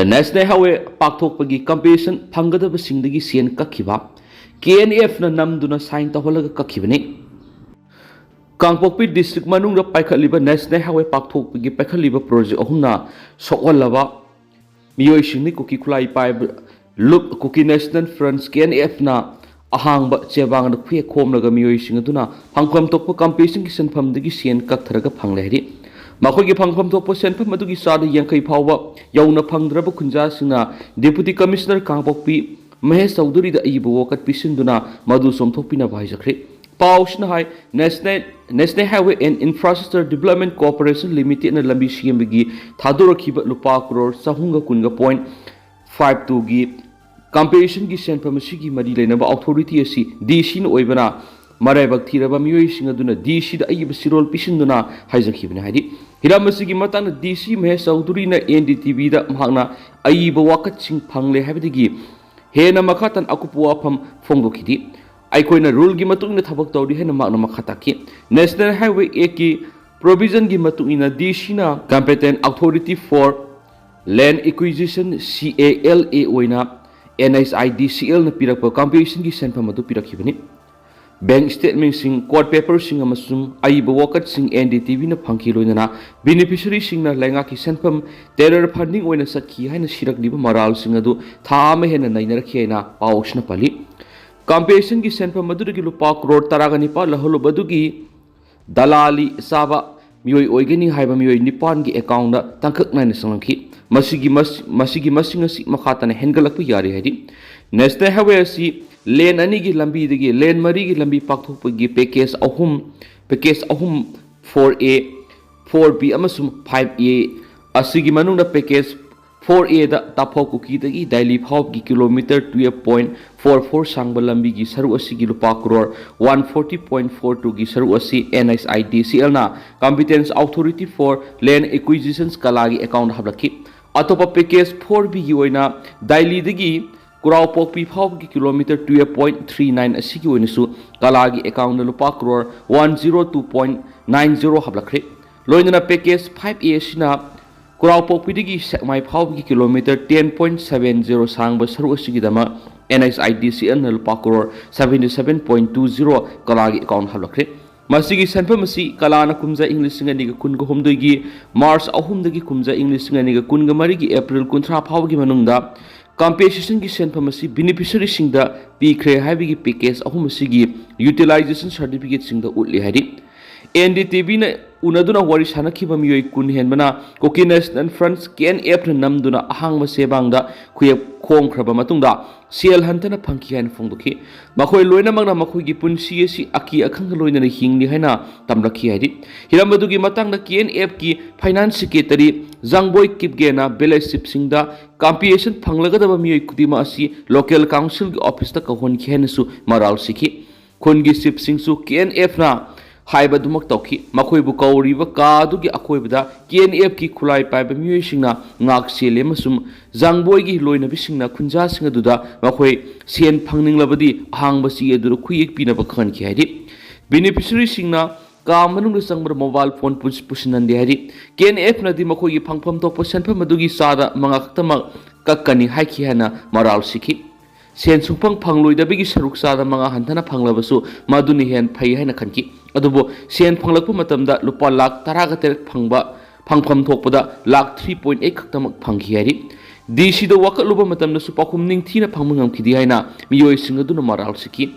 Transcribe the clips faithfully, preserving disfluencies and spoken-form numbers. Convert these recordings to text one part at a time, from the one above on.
National highway ꯄꯥꯛꯊꯣꯛꯄꯒꯤ compensation ꯐꯪꯒꯗꯕꯁꯤꯡꯗꯒꯤ ꯁꯦꯟ ꯀꯛꯈꯤꯕ, ꯀꯦ and ꯑꯦꯐꯅ ꯅꯝꯗꯨꯅ sign ꯇꯧꯍꯜꯂꯒ ꯀꯛꯈꯤꯕꯅꯤ꯫ ꯀꯥꯡꯄꯣꯛꯄꯤ district ꯃꯅꯨꯡꯗ ꯄꯥꯏꯈꯠꯂꯤꯕ ꯅꯦꯁꯅꯦꯜ ꯍꯥꯏꯋꯦ ꯄꯥꯛꯊꯣꯛꯄꯒꯤ ꯄꯥꯏꯈꯠꯂꯤꯕ ꯄ꯭ꯔꯣꯖꯦꯛ ꯑꯍꯨꯝꯅ ꯁꯣꯛꯍꯜꯂꯕ ꯃꯤꯑꯣꯏꯁꯤꯡꯅꯤ꯫ ꯀꯨꯀꯤ ꯈꯨꯠꯂꯥꯏ ꯄꯥꯏꯕ ꯂꯨꯞ ꯀꯨꯀꯤ ꯅꯦꯁꯅꯦꯜ ꯐ꯭ꯔꯟꯠ, ꯀꯦ ꯑꯦꯟ ꯑꯦꯐꯅ ꯑꯍꯥꯡꯕ ꯆꯦꯕꯥꯡꯗ ꯈꯨꯌꯦꯛ ꯈꯣꯝꯂꯒ ꯃꯤꯑꯣꯏꯁꯤꯡ ꯑꯗꯨꯅ ꯐꯪꯐꯝ ꯊꯣꯛꯄ ꯀꯝꯄꯦꯟꯁꯦꯁꯟꯒꯤ ꯁꯦꯟꯐꯝꯗꯒꯤ ꯁꯦꯟ ꯀꯛꯊꯔꯒ ꯐꯪꯂꯦ ꯍꯥꯏꯔꯤ꯫ ꯃꯈꯣꯏꯒꯤ ꯐꯪꯐꯝ ꯊꯣꯛꯄ ꯁꯦꯟꯐꯝ ꯑꯗꯨꯒꯤ ꯆꯥꯗ ꯌꯥꯡꯈꯩ ꯐꯥꯎꯕ ꯌꯧꯅ ꯐꯪꯗ꯭ꯔꯕ ꯈꯨꯟꯖꯥꯁꯤꯡꯅ ꯗꯤꯄꯨꯇꯤ ꯀꯃꯤꯁꯅꯔ ꯀꯥꯡꯄꯣꯛꯄꯤ ꯃꯍꯦꯁ ꯆꯧꯙꯨꯔꯤꯗ ꯑꯏꯕ ꯋꯥꯀꯠ ꯄꯤꯁꯤꯟꯗꯨꯅ ꯃꯗꯨ ꯆꯨꯝꯊꯣꯛꯄꯤꯅꯕ ꯍꯥꯏꯖꯈ꯭ꯔꯦ꯫ ꯄꯥꯎꯁꯤꯅ ꯍꯥꯏ, national, national highway and infrastructure development corporation ꯂꯤꯃꯤꯇꯦꯗꯅ ꯂꯝꯕꯤ ꯁꯦꯝꯕꯒꯤ ꯊꯥꯗꯣꯔꯛꯈꯤꯕ ꯂꯨꯄꯥ ꯀ꯭ꯔꯣꯔ ꯆꯍꯨꯝꯒ ꯀꯨꯟꯒ ꯄꯣꯏꯟ ꯐꯥꯏꯚ ꯇꯨꯒꯤ ꯀꯝꯄꯦꯟꯁꯦꯁꯟꯒꯤ ꯁꯦꯟꯐꯝ ꯑꯁꯤꯒꯤ ꯃꯔꯤ ꯂꯩꯅꯕ ꯑꯣꯊꯣꯔꯤꯇꯤ ꯑꯁꯤ ꯗꯤ ꯁꯤꯅ ꯑꯣꯏꯕꯅ ꯃꯔꯥꯏꯕꯛ ꯊꯤꯔꯕ ꯃꯤꯑꯣꯏꯁꯤꯡ ꯑꯗꯨꯅ ꯗꯤ ꯁꯤꯗ ꯑꯏꯕ ꯆꯦꯔꯣꯜ ꯄꯤꯁꯤꯟꯗꯨꯅ ꯍꯥꯏꯖꯈꯤꯕꯅꯤ꯫ ꯍꯥꯏꯗꯤ, ꯍꯤꯔꯝ ꯑꯁꯤꯒꯤ ꯃꯇꯥꯡꯗ ꯗꯤ ꯁꯤ ꯃꯍꯦꯁ ꯆꯧꯙꯨꯔꯤꯅ ꯑꯦꯟ ꯗꯤ ꯇꯤ ꯚꯤꯗ ꯃꯍꯥꯛꯅ ꯑꯏꯕ ꯋꯥꯀꯠꯁꯤꯡ ꯐꯪꯂꯦ ꯍꯥꯏꯕꯗꯒꯤ ꯍꯦꯟꯅ ꯃꯈꯥ ꯇꯥꯅ ꯑꯀꯨꯞꯄ ꯋꯥꯐꯝ ꯐꯣꯡꯗꯣꯛꯈꯤꯗꯦ꯫ ꯑꯩꯈꯣꯏꯅ ꯔꯨꯜꯒꯤ ꯃꯇꯨꯡ ꯏꯟꯅ ꯊꯕꯛ ꯇꯧꯔꯤ ꯍꯥꯏꯅ ꯃꯍꯥꯛꯅ ꯃꯈꯥ ꯇꯥꯈꯤ꯫ ꯅꯦꯁꯅꯦꯜ ꯍꯥꯏꯋꯦ ꯑꯦꯛꯀꯤ ꯄ꯭ꯔꯣꯚꯤꯖꯟꯒꯤ ꯃꯇꯨꯡ ꯏꯟꯅ ꯗꯤ ꯁꯤꯅ Competent Authority for Land Acquisition, ꯁꯤ ꯑꯦ ꯑꯦꯜ ꯑꯦ, ꯑꯣꯏꯅ ꯑꯦꯟ ꯑꯩꯆ ꯑꯥꯏ ꯗꯤ ꯁꯤ ꯑꯦꯜꯅ ꯄꯤꯔꯛꯄ ꯀꯝꯄꯦꯟꯁꯦꯁꯟꯒꯤ ꯁꯦꯟꯐꯝ ꯑꯗꯨ ꯄꯤꯔꯛꯈꯤꯕꯅꯤ꯫ ꯕꯦꯡꯛ ꯁ꯭ꯇꯦꯠꯃꯦꯟꯠꯁꯤꯡ, ꯀꯣꯔꯠ ꯄꯦꯄꯔꯁꯤꯡ ꯑꯃꯁꯨꯡ ꯑꯏꯕ ꯋꯥꯀꯠꯁꯤꯡ ꯑꯦꯟ ꯗꯤ ꯇꯤ ꯚꯤꯅ ꯐꯪꯈꯤ, ꯂꯣꯏꯅꯅ ꯕꯦꯅꯤꯐꯤꯁꯔꯤꯁꯤꯡꯅ ꯂꯩꯉꯥꯛꯀꯤ ꯁꯦꯟꯐꯝ ꯇꯦꯔꯔ ꯐꯟꯗꯤꯡ ꯑꯣꯏꯅ ꯆꯠꯈꯤ ꯍꯥꯏꯅ ꯁꯤꯔꯛꯂꯤꯕ ꯃꯔꯥꯜꯁꯤꯡ ꯑꯗꯨ ꯊꯥ ꯑꯃ ꯍꯦꯟꯅ ꯅꯩꯅꯔꯛꯈꯤ ꯍꯥꯏꯅ ꯄꯥꯎ ꯑꯁꯤꯅ ꯄꯜꯂꯤ꯫ ꯀꯝꯄꯦꯟꯁꯦꯁꯟꯒꯤ ꯁꯦꯟꯐꯝ ꯑꯗꯨꯗꯒꯤ ꯂꯨꯄꯥ ꯀ꯭ꯔꯣꯔ ꯇꯔꯥꯒ ꯅꯤꯄꯥꯜ ꯂꯧꯍꯜꯂꯨꯕ ꯑꯗꯨꯒꯤ ꯗꯂꯥꯂꯤ ꯆꯥꯕ ꯃꯤꯑꯣꯏ ꯑꯣꯏꯒꯅꯤ ꯍꯥꯏꯕ ꯃꯤꯑꯣꯏ ꯅꯤꯄꯥꯟꯒꯤ ꯑꯦꯀꯥꯎꯟꯗ ꯇꯥꯡꯀꯛ ꯅꯥꯏꯅ ꯆꯪꯂꯛꯈꯤ꯫ ꯃꯁꯤꯒꯤ ꯃꯁ-, ꯃꯁꯤꯒꯤ ꯃꯁꯤꯡ ꯑꯁꯤ ꯃꯈꯥ ꯇꯥꯅ ꯍꯦꯟꯒꯠꯂꯛꯄ ꯌꯥꯔꯤ ꯍꯥꯏꯔꯤ꯫ ꯅꯦꯁꯅꯦꯜ ꯍꯥꯏꯋꯦ ꯑꯁꯤ ꯂꯦꯟ ꯑꯅꯤꯒꯤ ꯂꯝꯕꯤꯗꯒꯤ ꯂꯦꯟ ꯃꯔꯤꯒꯤ ꯂꯝꯕꯤ ꯄꯥꯛꯊꯣꯛꯄꯒꯤ ꯄꯦꯀꯦꯖ ꯑꯍꯨꯝ, ꯄꯦꯀꯦꯖ ꯑꯍꯨꯝ, ꯐꯣꯔ ꯑꯦ, ꯐꯣꯔ ꯕꯤ ꯑꯃꯁꯨꯡ ꯐꯥꯏꯚ ꯑꯦ ꯑꯁꯤꯒꯤ ꯃꯅꯨꯡꯗ ꯄꯦꯀꯦꯖ ꯐꯣꯔ ꯑꯦꯗ ꯇꯥꯐꯧ ꯀꯨꯀꯤꯗꯒꯤ ꯗꯥꯏꯂꯤ ꯐꯥꯎꯕꯒꯤ kilometre twelve point four four ꯁꯥꯡꯕ ꯂꯝꯕꯤꯒꯤ ꯁꯔꯨꯛ ꯑꯁꯤꯒꯤ ꯂꯨꯄꯥ crore one forty point four ꯇꯨꯒꯤ ꯁꯔꯨꯛ ꯑꯁꯤ ꯑꯦꯟ ꯑꯩꯆ ꯑꯥꯏ ꯗꯤ ꯁꯤ ꯑꯦꯜꯅ Competent Authority for Land Acquisitions, ꯀꯂꯥꯒꯤ ꯑꯦꯀꯥꯎꯟꯗ ꯍꯥꯞꯂꯛꯈꯤ꯫ ꯑꯇꯣꯞꯄ ꯄꯦꯀꯦꯖ ꯐꯣꯔ ꯕꯤꯒꯤ ꯑꯣꯏꯅ ꯗꯥꯏꯂꯤꯗꯒꯤ ꯀꯨꯔꯥꯎꯄꯣꯛꯄꯤ ꯐꯥꯎꯕꯒꯤ kilometre twelve point three nine ꯑꯁꯤꯒꯤ ꯑꯣꯏꯅꯁꯨ ꯀꯂꯥꯒꯤ ꯑꯦꯀꯥꯎꯟꯗ ꯂꯨꯄꯥ crore one zero two point nine zero ꯍꯥꯞꯂꯛꯈ꯭ꯔꯦ꯫ ꯂꯣꯏꯅꯅ ꯄꯦꯀꯦꯖ ꯐꯥꯏꯚ ꯑꯦ ꯑꯁꯤꯅ ꯈꯨꯔꯥꯎꯄꯣꯛꯄꯤꯗꯒꯤ ꯁꯦꯛꯃꯥꯏ ꯐꯥꯎꯕꯒꯤ kilometre ten point seven zero ꯁꯥꯡꯕ ꯁꯔꯨꯛ ꯑꯁꯤꯒꯤꯗꯃꯛ NHIDCLꯅ ꯂꯨꯄꯥ crore seventy seven point two zero ꯀꯂꯥꯒꯤ ꯑꯦꯀꯥꯎꯟ ꯍꯥꯞꯂꯛꯈ꯭ꯔꯦ꯫ ꯃꯁꯤꯒꯤ ꯁꯦꯟꯐꯝ ꯑꯁꯤ ꯀꯂꯥꯅ ꯀꯨꯝꯖꯥ ꯏꯪ ꯂꯤꯁꯤꯡ ꯑꯅꯤꯒ ꯀꯨꯟꯒ ꯍꯨꯝꯗꯣꯏꯒꯤ ꯃꯥꯔꯆ ꯑꯍꯨꯝꯗꯒꯤ ꯀꯨꯝꯖꯥ ꯏꯪ ꯂꯤꯁꯤꯡ ꯑꯅꯤꯒ ꯀꯨꯟꯒ ꯃꯔꯤꯒꯤ ꯑꯦꯄ꯭ꯔꯤꯜ ꯀꯨꯟꯊ꯭ꯔꯥ ꯐꯥꯎꯕꯒꯤ ꯃꯅꯨꯡꯗ ꯀꯝꯄꯦꯟꯁꯦꯁꯟꯒꯤ ꯁꯦꯟꯐꯝ ꯑꯁꯤ ꯕꯦꯅꯤꯐꯤꯁꯔꯤꯁꯤꯡꯗ ꯄꯤꯈ꯭ꯔꯦ ꯍꯥꯏꯕꯒꯤ ꯄꯦꯀꯦꯖ ꯑꯍꯨꯝ ꯑꯁꯤꯒꯤ ꯌꯨꯇꯤꯂꯥꯏꯖꯦꯁꯟ ꯁꯥꯔꯇꯤꯐꯤꯀꯦꯠꯁꯤꯡꯗ ꯎꯠꯂꯤ ꯍꯥꯏꯔꯤ꯫ NDTVꯅ ꯎꯅꯗꯨꯅ ꯋꯥꯔꯤ ꯁꯥꯟꯅꯈꯤꯕ ꯃꯤꯑꯣꯏ ꯀꯨꯟ ꯍꯦꯟꯕꯅ ꯀꯨꯀꯤ ꯅꯦꯁꯅꯦꯜ ꯐ꯭ꯔꯟꯠ, KNFꯅ ꯅꯝꯗꯨꯅ ꯑꯍꯥꯡꯕ ꯁꯦꯕꯥꯡꯗ ꯈꯨꯌꯦꯛ ꯈꯣꯡꯈ꯭ꯔꯕ ꯃꯇꯨꯡꯗ ꯁꯦꯜ ꯍꯟꯊꯅ ꯐꯪꯈꯤ ꯍꯥꯏꯅ ꯐꯣꯡꯗꯣꯛꯈꯤ꯫ ꯃꯈꯣꯏ ꯂꯣꯏꯅꯃꯛꯅ ꯃꯈꯣꯏꯒꯤ ꯄꯨꯟꯁꯤ ꯑꯁꯤ ꯑꯀꯤ ꯑꯈꯪꯒ ꯂꯣꯏꯅꯅ ꯍꯤꯡꯂꯤ ꯍꯥꯏꯅ ꯇꯝꯂꯛꯈꯤ ꯍꯥꯏꯔꯤ꯫ ꯍꯤꯔꯝ ꯑꯗꯨꯒꯤ ꯃꯇꯥꯡꯗ KNFꯀꯤ ꯐꯥꯏꯅꯥꯟꯁ ꯁꯦꯀ꯭ꯔꯦꯇꯔꯤ ꯖꯥꯡꯕꯣꯏ ꯀꯤꯞꯒꯦꯅ ꯚꯤꯂꯦꯖ ꯆꯤꯐꯁꯤꯡꯗ ꯀꯝꯄꯦꯟꯁꯦꯁꯟ ꯐꯪꯂꯒꯗꯕ ꯃꯤꯑꯣꯏ ꯈꯨꯗꯤꯡꯃꯛ ꯑꯁꯤ ꯂꯣꯀꯦꯜ ꯀꯥꯎꯟꯁꯤꯜꯒꯤ ꯑꯣꯐꯤꯁꯇ ꯀꯧꯍꯟꯈꯤ ꯍꯥꯏꯅꯁꯨ ꯃꯔꯥꯜ ꯁꯤꯈꯤ꯫ ꯈꯨꯟꯒꯤ ꯆꯤꯐꯁꯤꯡꯁꯨ KNFꯅ ꯍꯥꯏꯕꯗꯨꯃꯛ ꯇꯧꯈꯤ꯫ ꯃꯈꯣꯏꯕꯨ ꯀꯧꯔꯤꯕ ꯀꯥ ꯑꯗꯨꯒꯤ ꯑꯀꯣꯏꯕꯗ KNFꯀꯤ ꯈꯨꯠꯂꯥꯏ ꯄꯥꯏꯕ ꯃꯤꯑꯣꯏꯁꯤꯡꯅ ꯉꯥꯛ ꯁꯦꯜꯂꯤ ꯑꯃꯁꯨꯡ ꯖꯥꯡꯕꯣꯏꯒꯤ ꯂꯣꯏꯅꯕꯤꯁꯤꯡꯅ ꯈꯨꯟꯖꯥꯁꯤꯡ ꯑꯗꯨꯗ ꯃꯈꯣꯏ ꯁꯦꯟ ꯐꯪꯅꯤꯡꯂꯕꯗꯤ ꯑꯍꯥꯡꯕ ꯆꯦ ꯑꯗꯨꯗ ꯈꯨꯌꯦꯛ ꯄꯤꯅꯕ ꯈꯪꯍꯟꯈꯤ ꯍꯥꯏꯔꯤ꯫ ꯕꯦꯅꯤꯐꯤꯁꯔꯤꯁꯤꯡꯅ ꯀꯥ ꯃꯅꯨꯡꯗ ꯆꯪꯕꯗ ꯃꯣꯕꯥꯏꯜ ꯐꯣꯟ ꯄꯨꯁ-, ꯄꯨꯁꯤꯟꯍꯟꯗꯦ ꯍꯥꯏꯔꯤ꯫ KNFꯅꯗꯤ ꯃꯈꯣꯏꯒꯤ ꯐꯪꯐꯝ ꯊꯣꯛꯄ ꯁꯦꯟꯐꯝ ꯑꯗꯨꯒꯤ ꯆꯥꯗ ꯃꯉꯥ ꯈꯛꯇꯃꯛ ꯀꯛꯀꯅꯤ ꯍꯥꯏꯈꯤ ꯍꯥꯏꯅ ꯃꯔꯥꯜ ꯁꯤꯈꯤ꯫ ꯁꯦꯟ ꯁꯨꯡꯐꯪ ꯐꯪꯂꯣꯏꯗꯕꯒꯤ ꯁꯔꯨꯛ ꯆꯥꯗ ꯃꯉꯥ ꯍꯟꯊꯅ ꯐꯪꯂꯕꯁꯨ ꯃꯗꯨꯅ ꯍꯦꯟꯅ ꯐꯩ ꯍꯥꯏꯅ ꯈꯟꯈꯤ꯫ ꯑꯗꯨꯕꯨ ꯁꯦꯟ ꯐꯪꯂꯛꯄ ꯃꯇꯝꯗ ꯂꯨꯄꯥ ꯂꯥꯈ ꯇꯔꯥꯒ ꯇꯔꯦꯠ ꯐꯪꯕ, ꯐꯪꯐꯝ ꯊꯣꯛꯄꯗ ꯂꯥꯈ three point eight ꯈꯛꯇꯃꯛ ꯐꯪꯈꯤ ꯍꯥꯏꯔꯤ꯫ DCꯗ ꯋꯥꯀꯠꯂꯨꯕ ꯃꯇꯝꯗꯁꯨ ꯄꯥꯎꯈꯨꯝ ꯅꯤꯡꯊꯤꯅ ꯐꯪꯕ ꯉꯝꯈꯤꯗꯦ ꯍꯥꯏꯅ ꯃꯤꯑꯣꯏꯁꯤꯡ ꯑꯗꯨꯅ ꯃꯔꯥꯜ ꯁꯤꯈꯤ꯫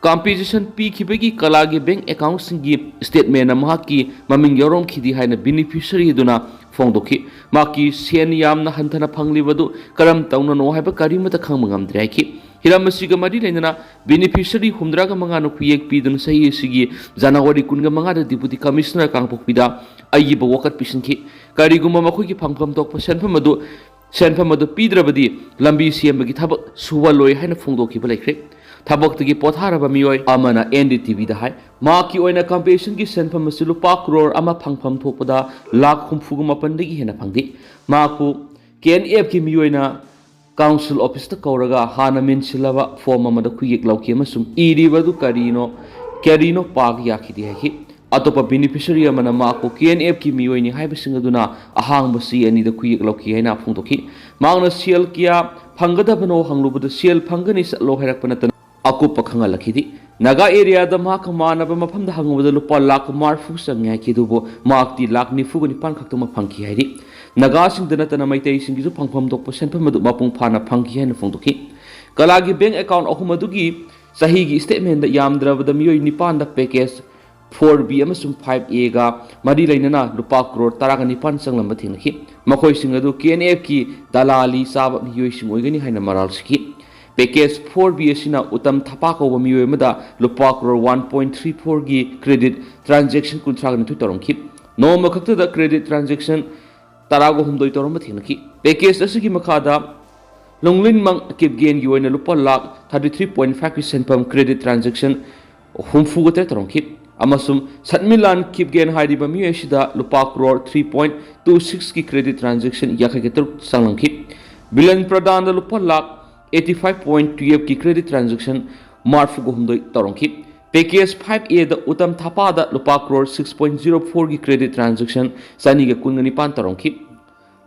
ꯀꯝꯄꯦꯟꯁꯦꯁꯟ ꯄꯤꯈꯤꯕꯒꯤ ꯀꯂꯥꯒꯤ ꯕꯦꯡꯛ ꯑꯦꯀꯥꯎꯟꯁꯤꯡꯒꯤ ꯁ꯭ꯇꯦꯠꯃꯦꯟꯅ ꯃꯍꯥꯛꯀꯤ ꯃꯃꯤꯡ ꯌꯥꯎꯔꯝꯈꯤꯗꯦ ꯍꯥꯏꯅ ꯕꯦꯅꯤꯐꯤꯁꯔꯤ ꯑꯗꯨꯅ ꯐꯣꯡꯗꯣꯛꯈꯤ꯫ ꯃꯍꯥꯛꯀꯤ ꯁꯦꯟ ꯌꯥꯝꯅ ꯍꯟꯊꯅ ꯐꯪꯂꯤꯕ ꯑꯗꯨ ꯀꯔꯝ ꯇꯧꯅꯅꯣ ꯍꯥꯏꯕ ꯀꯔꯤꯃꯠꯇ ꯈꯪꯕ ꯉꯝꯗ꯭ꯔꯦ ꯍꯥꯏꯈꯤ꯫ ꯍꯤꯔꯝ ꯑꯁꯤꯒ ꯃꯔꯤ ꯂꯩꯅꯅ ꯕꯦꯅꯤꯐꯤꯁꯔꯤ ꯍꯨꯝꯗ꯭ꯔꯥꯒ ꯃꯉꯥꯅ ꯈꯨꯌꯦꯛ ꯄꯤꯗꯨꯅ ꯆꯍꯤ ꯑꯁꯤꯒꯤ ꯖꯅꯋꯥꯔꯤ ꯀꯨꯟꯒ ꯃꯉꯥꯗ ꯗꯤꯄꯨꯇꯤ ꯀꯃꯤꯁꯅꯔ ꯀꯥꯡꯄꯣꯛꯄꯤꯗ ꯑꯏꯕ ꯋꯥꯀꯠ ꯄꯤꯁꯤꯟꯈꯤ꯫ ꯀꯔꯤꯒꯨꯝꯕ ꯃꯈꯣꯏꯒꯤ ꯐꯪꯐꯝ ꯊꯣꯛꯄ ꯁꯦꯟꯐꯝ ꯑꯗꯨ, ꯁꯦꯟꯐꯝ ꯑꯗꯨ ꯄꯤꯗ꯭ꯔꯕꯗꯤ ꯂꯝꯕꯤ ꯁꯦꯝꯕꯒꯤ ꯊꯕꯛ ꯁꯨꯍꯜꯂꯣꯏ ꯍꯥꯏꯅ ꯐꯣꯡꯗꯣꯛꯈꯤꯕ ꯂꯩꯈ꯭ꯔꯦ꯫ ꯊꯕꯛꯇꯒꯤ ꯄꯣꯊꯥꯔꯕ ꯃꯤꯑꯣꯏ ꯑꯃꯅ NDTVꯗ ꯍꯥꯏ, ꯃꯍꯥꯛꯀꯤ ꯑꯣꯏꯅ ꯀꯝꯄꯦꯟꯁꯦꯁꯟꯒꯤ ꯁꯦꯟꯐꯝ ꯑꯁꯤ ꯂꯨꯄꯥ ꯀ꯭ꯔꯣꯔ ꯑꯃ ꯐꯪꯐꯝ ꯊꯣꯛꯄꯗ ꯂꯥꯈ ꯍꯨꯝꯐꯨꯒ ꯃꯥꯄꯟꯗꯒꯤ ꯍꯦꯟꯅ ꯐꯪꯗꯦ꯫ ꯃꯍꯥꯛꯄꯨ KNFꯀꯤ ꯃꯤꯑꯣꯏꯅ ꯀꯥꯎꯟꯁꯤꯜ ꯑꯣꯐꯤꯁꯇ ꯀꯧꯔꯒ ꯍꯥꯟꯅ ꯃꯦꯟꯁꯤꯜꯂꯕ ꯐꯣꯔꯝ ꯑꯃꯗ ꯈꯨꯌꯦꯛ ꯂꯧꯈꯤ ꯑꯃꯁꯨꯡ ꯏꯔꯤꯕ ꯑꯗꯨ ꯀꯔꯤꯅꯣ, ꯀꯔꯤꯅꯣ ꯄꯥꯕ ꯌꯥꯈꯤꯗꯦ ꯍꯥꯏꯈꯤ꯫ ꯑꯇꯣꯞꯄ ꯕꯦꯅꯤꯐꯤꯁꯔꯤ ꯑꯃꯅ ꯃꯍꯥꯛꯄꯨ ꯀꯦ ꯑꯦꯟ ꯑꯦꯐꯀꯤ ꯃꯤꯑꯣꯏꯅꯤ ꯍꯥꯏꯕꯁꯤꯡ ꯑꯗꯨꯅ ꯑꯍꯥꯡꯕ ꯆꯦ ꯑꯅꯤꯗ ꯈꯨꯌꯦꯛ ꯂꯧꯈꯤ ꯍꯥꯏꯅ ꯐꯣꯡꯗꯣꯛꯈꯤ꯫ ꯃꯍꯥꯛꯅ ꯁꯦꯜ ꯀꯌꯥ ꯐꯪꯒꯗꯕꯅꯣ ꯍꯪꯂꯨꯕꯗ ꯁꯦꯜ ꯐꯪꯒꯅꯤ ꯆꯠꯂꯣ ꯍꯥꯏꯔꯛꯄ ꯅꯠꯇꯅ ꯑꯀꯨꯞꯄ ꯈꯪꯍꯜꯂꯛꯈꯤꯗꯦ꯫ ꯅꯥꯒꯥ ꯑꯦꯔꯤꯌꯥꯗ ꯃꯍꯥꯛꯀ ꯃꯥꯟꯅꯕ ꯃꯐꯝꯗ ꯍꯪꯂꯨꯕꯗ ꯂꯨꯄꯥ ꯂꯥꯈ ꯃꯔꯤꯐꯨ ꯆꯪꯉꯤ ꯍꯥꯏꯈꯤ, ꯑꯗꯨꯕꯨ ꯃꯍꯥꯛꯇꯤ ꯂꯥꯈ ꯅꯤꯐꯨꯒ ꯅꯤꯄꯥꯟ ꯈꯛꯇꯃꯛ ꯐꯪꯈꯤ ꯍꯥꯏꯔꯤ꯫ ꯅꯥꯒꯥꯁꯤꯡꯗ ꯅꯠꯇꯅ ꯃꯩꯇꯩꯁꯤꯡꯒꯤꯁꯨ ꯐꯪꯐꯝ ꯊꯣꯛꯄ ꯁꯦꯟꯐꯝ ꯑꯗꯨ ꯃꯄꯨꯡ ꯐꯥꯅ ꯐꯪꯈꯤ ꯍꯥꯏꯅ ꯐꯣꯡꯗꯣꯛꯈꯤ꯫ ꯀꯂꯥꯒꯤ ꯕꯦꯡꯛ ꯑꯦꯀꯥꯎꯟꯠ ꯑꯍꯨꯝ ꯑꯗꯨꯒꯤ ꯆꯍꯤꯒꯤ ꯁ꯭ꯇꯦꯠꯃꯦꯟꯠꯇ ꯌꯥꯝꯗ꯭ꯔꯕꯗ ꯃꯤꯑꯣꯏ ꯅꯤꯄꯥꯟꯗ ꯄꯦꯀꯦꯖ ꯐꯣꯔ ꯕꯤ ꯑꯃꯁꯨꯡ ꯐꯥꯏꯚ ꯑꯦꯒ ꯃꯔꯤ ꯂꯩꯅꯅ ꯂꯨꯄꯥ ꯀ꯭ꯔꯣꯔ ꯇꯔꯥꯒ ꯅꯤꯄꯥꯟ ꯆꯪꯂꯝꯕ ꯊꯦꯡꯅꯈꯤ꯫ ꯃꯈꯣꯏꯁꯤꯡ ꯑꯗꯨ ꯀꯦ ꯑꯦꯟ ꯑꯦꯐꯀꯤ ꯗꯂꯥꯂꯤ ꯆꯥꯕ ꯃꯤꯑꯣꯏꯁꯤꯡ ꯑꯣꯏꯒꯅꯤ ꯍꯥꯏꯅ ꯃꯔꯥꯜ ꯁꯤꯈꯤ꯫ ꯄꯦꯀꯦꯖ ꯐꯣꯔ ꯕꯤ ꯑꯁꯤꯅ ꯎꯇꯝ ꯊꯥꯄꯥ ꯀꯧꯕ ꯃꯤꯑꯣꯏ ꯑꯃꯗ ꯂꯨꯄꯥ ꯀ꯭ꯔꯣꯔ ꯋꯥꯟ ꯄꯣꯏꯟꯠ ꯊ꯭ꯔꯤ ꯐꯣꯔꯒꯤ ꯀ꯭ꯔꯦꯗꯤꯠ ꯇ꯭ꯔꯥꯟꯖꯦꯛꯁꯟ ꯀꯨꯟꯊ꯭ꯔꯥꯒ ꯅꯤꯊꯣꯏ ꯇꯧꯔꯝꯈꯤ꯫ ꯅꯣꯡꯃ ꯈꯛꯇꯗ ꯀ꯭ꯔꯦꯗꯤꯠ ꯇ꯭ꯔꯥꯟꯖꯦꯛꯁꯟ ꯇꯔꯥꯒ ꯍꯨꯝꯗꯣꯏ ꯇꯧꯔꯝꯕ ꯊꯦꯡꯅꯈꯤ꯫ ꯄꯦꯀꯦꯖ ꯑꯁꯤꯒꯤ ꯃꯈꯥꯗ ꯂꯣꯡꯂꯤꯟꯃꯪ ꯀꯤꯞꯒꯦꯟꯒꯤ ꯑꯣꯏꯅ ꯂꯨꯄꯥ ꯂꯥꯈ ꯊꯥꯔꯇꯤ ꯊ꯭ꯔꯤ ꯄꯣꯏꯟꯠ ꯐꯥꯏꯚꯀꯤ ꯁꯦꯟꯐꯝ ꯀ꯭ꯔꯦꯗꯤꯠ ꯇ꯭ꯔꯥꯟꯖꯦꯛꯁꯟ ꯍꯨꯝꯐꯨꯒ ꯇꯔꯦꯠ ꯇꯧꯔꯝꯈꯤ, ꯑꯃꯁꯨꯡ ꯁꯠꯃꯤꯂꯥꯟ ꯀꯤꯞꯒꯦꯟ ꯍꯥꯏꯔꯤꯕ ꯃꯤꯑꯣꯏ ꯑꯁꯤꯗ ꯂꯨꯄꯥ ꯀ꯭ꯔꯣꯔ ꯊ꯭ꯔꯤ ꯄꯣꯏꯟꯠ ꯇꯨ ꯁꯤꯛꯁꯀꯤ ꯀ꯭ꯔꯦꯗꯤꯠ ꯇ꯭ꯔꯥꯟꯖꯦꯛꯁꯟ ꯌꯥꯡꯈꯩꯒ ꯇꯔꯨꯛ ꯆꯪꯂꯝꯈꯤ꯫ ꯕꯤꯂꯟ ꯄ꯭ꯔꯗꯥꯟꯗ ꯂꯨꯄꯥ ꯂꯥꯈ ꯑꯩꯠꯇꯤ ꯐꯥꯏꯚ ꯄꯣꯏꯟꯠ ꯇꯨꯌꯦꯜꯐꯀꯤ ꯀ꯭ꯔꯦꯗꯤꯠ ꯇ꯭ꯔꯥꯟꯖꯦꯛꯁꯟ ꯃꯔꯤꯐꯨꯒ ꯍꯨꯝꯗꯣꯏ ꯇꯧꯔꯝꯈꯤ꯫ ꯄꯦꯀꯦꯖ ꯐꯥꯏꯚ ꯑꯦꯗ ꯎꯇꯝ ꯊꯥꯄꯥꯗ ꯂꯨꯄꯥ ꯀ꯭ꯔꯣꯔ ꯁꯤꯛꯁ ꯄꯣꯏꯟꯠ ꯖꯤꯔꯣ ꯐꯣꯔꯒꯤ ꯀ꯭ꯔꯦꯗꯤꯠ ꯇ꯭ꯔꯥꯟꯖꯦꯛꯁꯟ ꯆꯅꯤꯒ ꯀꯨꯟꯒ ꯅꯤꯄꯥꯟ ꯇꯧꯔꯝꯈꯤ꯫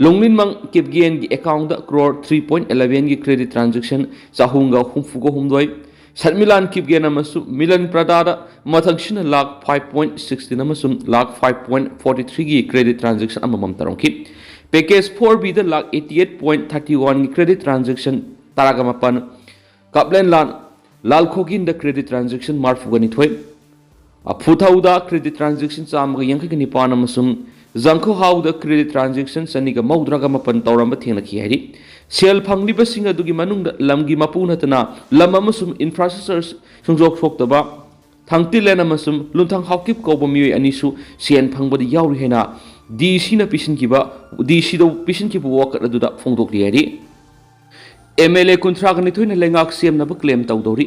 ꯂꯣꯡꯂꯤꯟꯃꯪ ꯀꯤꯞꯒꯦꯟꯒꯤ ꯑꯦꯀꯥꯎꯟꯗ ꯀ꯭ꯔꯣꯔ ꯊ꯭ꯔꯤ ꯄꯣꯏꯟꯠ ꯑꯦꯂꯦꯚꯦꯟꯒꯤ ꯀ꯭ꯔꯦꯗꯤꯠ ꯇ꯭ꯔꯥꯟꯖꯦꯛꯁꯟ ꯆꯍꯨꯝꯒ ꯍꯨꯝꯐꯨꯒ ꯍꯨꯝꯗꯣꯏ, ꯁꯠꯃꯤꯂꯥꯟ ꯀꯤꯞꯒꯦꯟ ꯑꯃꯁꯨꯡ ꯃꯤꯂꯟ ꯄ꯭ꯔꯗꯥꯗ ꯃꯊꯪꯁꯤꯅ ꯂꯥꯈ ꯐꯥꯏꯚ ꯄꯣꯏꯟꯠ ꯁꯤꯛꯁꯇꯤꯟ ꯑꯃꯁꯨꯡ ꯂꯥꯈ ꯐꯥꯏꯚ ꯄꯣꯏꯟꯠ ꯐꯣꯔꯇꯤ ꯊ꯭ꯔꯤꯒꯤ ꯀ꯭ꯔꯦꯗꯤꯠ ꯇ꯭ꯔꯥꯟꯖꯦꯛꯁꯟ ꯑꯃꯃꯝ ꯇꯧꯔꯝꯈꯤ꯫ ꯄꯦꯀꯦꯖ ꯐꯣꯔ ꯕꯤꯗ lakh eighty eight point thirty ꯋꯥꯟꯒꯤ ꯀ꯭ꯔꯦꯗꯤꯠ ꯇ꯭ꯔꯥꯟꯖꯦꯛꯁꯟ ꯇꯔꯥꯒ ꯃꯥꯄꯟ, ꯀꯥꯞꯂꯦꯟꯂꯥꯟ ꯂꯥꯜꯈꯣꯒꯤꯟꯗ ꯀ꯭ꯔꯦꯗꯤꯠ ꯇ꯭ꯔꯥꯟꯖꯦꯛꯁꯟ ꯃꯔꯤꯐꯨꯒ ꯅꯤꯊꯣꯏ, ꯑꯐꯨꯊꯧꯗ ꯀ꯭ꯔꯦꯗꯤꯠ ꯇ꯭ꯔꯥꯟꯖꯦꯛꯁꯟ ꯆꯥꯝꯃꯒ ꯌꯥꯡꯈꯩꯒ ꯅꯤꯄꯥꯟ ꯑꯃꯁꯨꯡ ꯖꯪꯈꯣꯍꯥꯎꯗ ꯀ꯭ꯔꯦꯗꯤꯠ ꯇ꯭ꯔꯥꯟꯖꯦꯛꯁꯟ ꯆꯅꯤꯒ ꯃꯧꯗ꯭ꯔꯥꯒ ꯃꯥꯄꯟ ꯇꯧꯔꯝꯕ ꯊꯦꯡꯅꯈꯤ ꯍꯥꯏꯔꯤ꯫ ꯁꯦꯜ ꯐꯪꯂꯤꯕꯁꯤꯡ ꯑꯗꯨꯒꯤ ꯃꯅꯨꯡꯗ ꯂꯝꯒꯤ ꯃꯄꯨ ꯅꯠꯇꯅ ꯂꯝ ꯑꯃꯁꯨꯡ ꯏꯟꯐ꯭ꯔꯥꯁ꯭ꯇ꯭ꯔꯛꯆꯔ ꯁꯨꯡꯁꯣꯛ ꯁꯣꯛꯇꯕ ꯊꯥꯡꯇꯤꯂꯦꯟ ꯑꯃꯁꯨꯡ ꯂꯨꯟꯊꯥꯡ ꯍꯥꯎꯀꯤꯞ ꯀꯧꯕ ꯃꯤꯑꯣꯏ ꯑꯅꯤꯁꯨ ꯁꯦꯟ ꯐꯪꯕꯗ ꯌꯥꯎꯔꯤ ꯍꯥꯏꯅ ꯗꯤ ꯁꯤꯅ ꯄꯤꯁꯤꯟꯈꯤꯕ, ꯗꯤ ꯁꯤꯗ ꯄꯤꯁꯤꯟꯈꯤꯕ ꯋꯥꯀꯠ ꯑꯗꯨꯗ ꯐꯣꯡꯗꯣꯛꯂꯤ ꯍꯥꯏꯔꯤ꯫ ꯑꯦꯝ ꯑꯦꯜ ꯑꯦ ꯀꯨꯟꯊ꯭ꯔꯥꯒ ꯅꯤꯊꯣꯏꯅ ꯂꯩꯉꯥꯛ ꯁꯦꯝꯅꯕ ꯀ꯭ꯂꯦꯝ ꯇꯧꯗꯧꯔꯤ꯫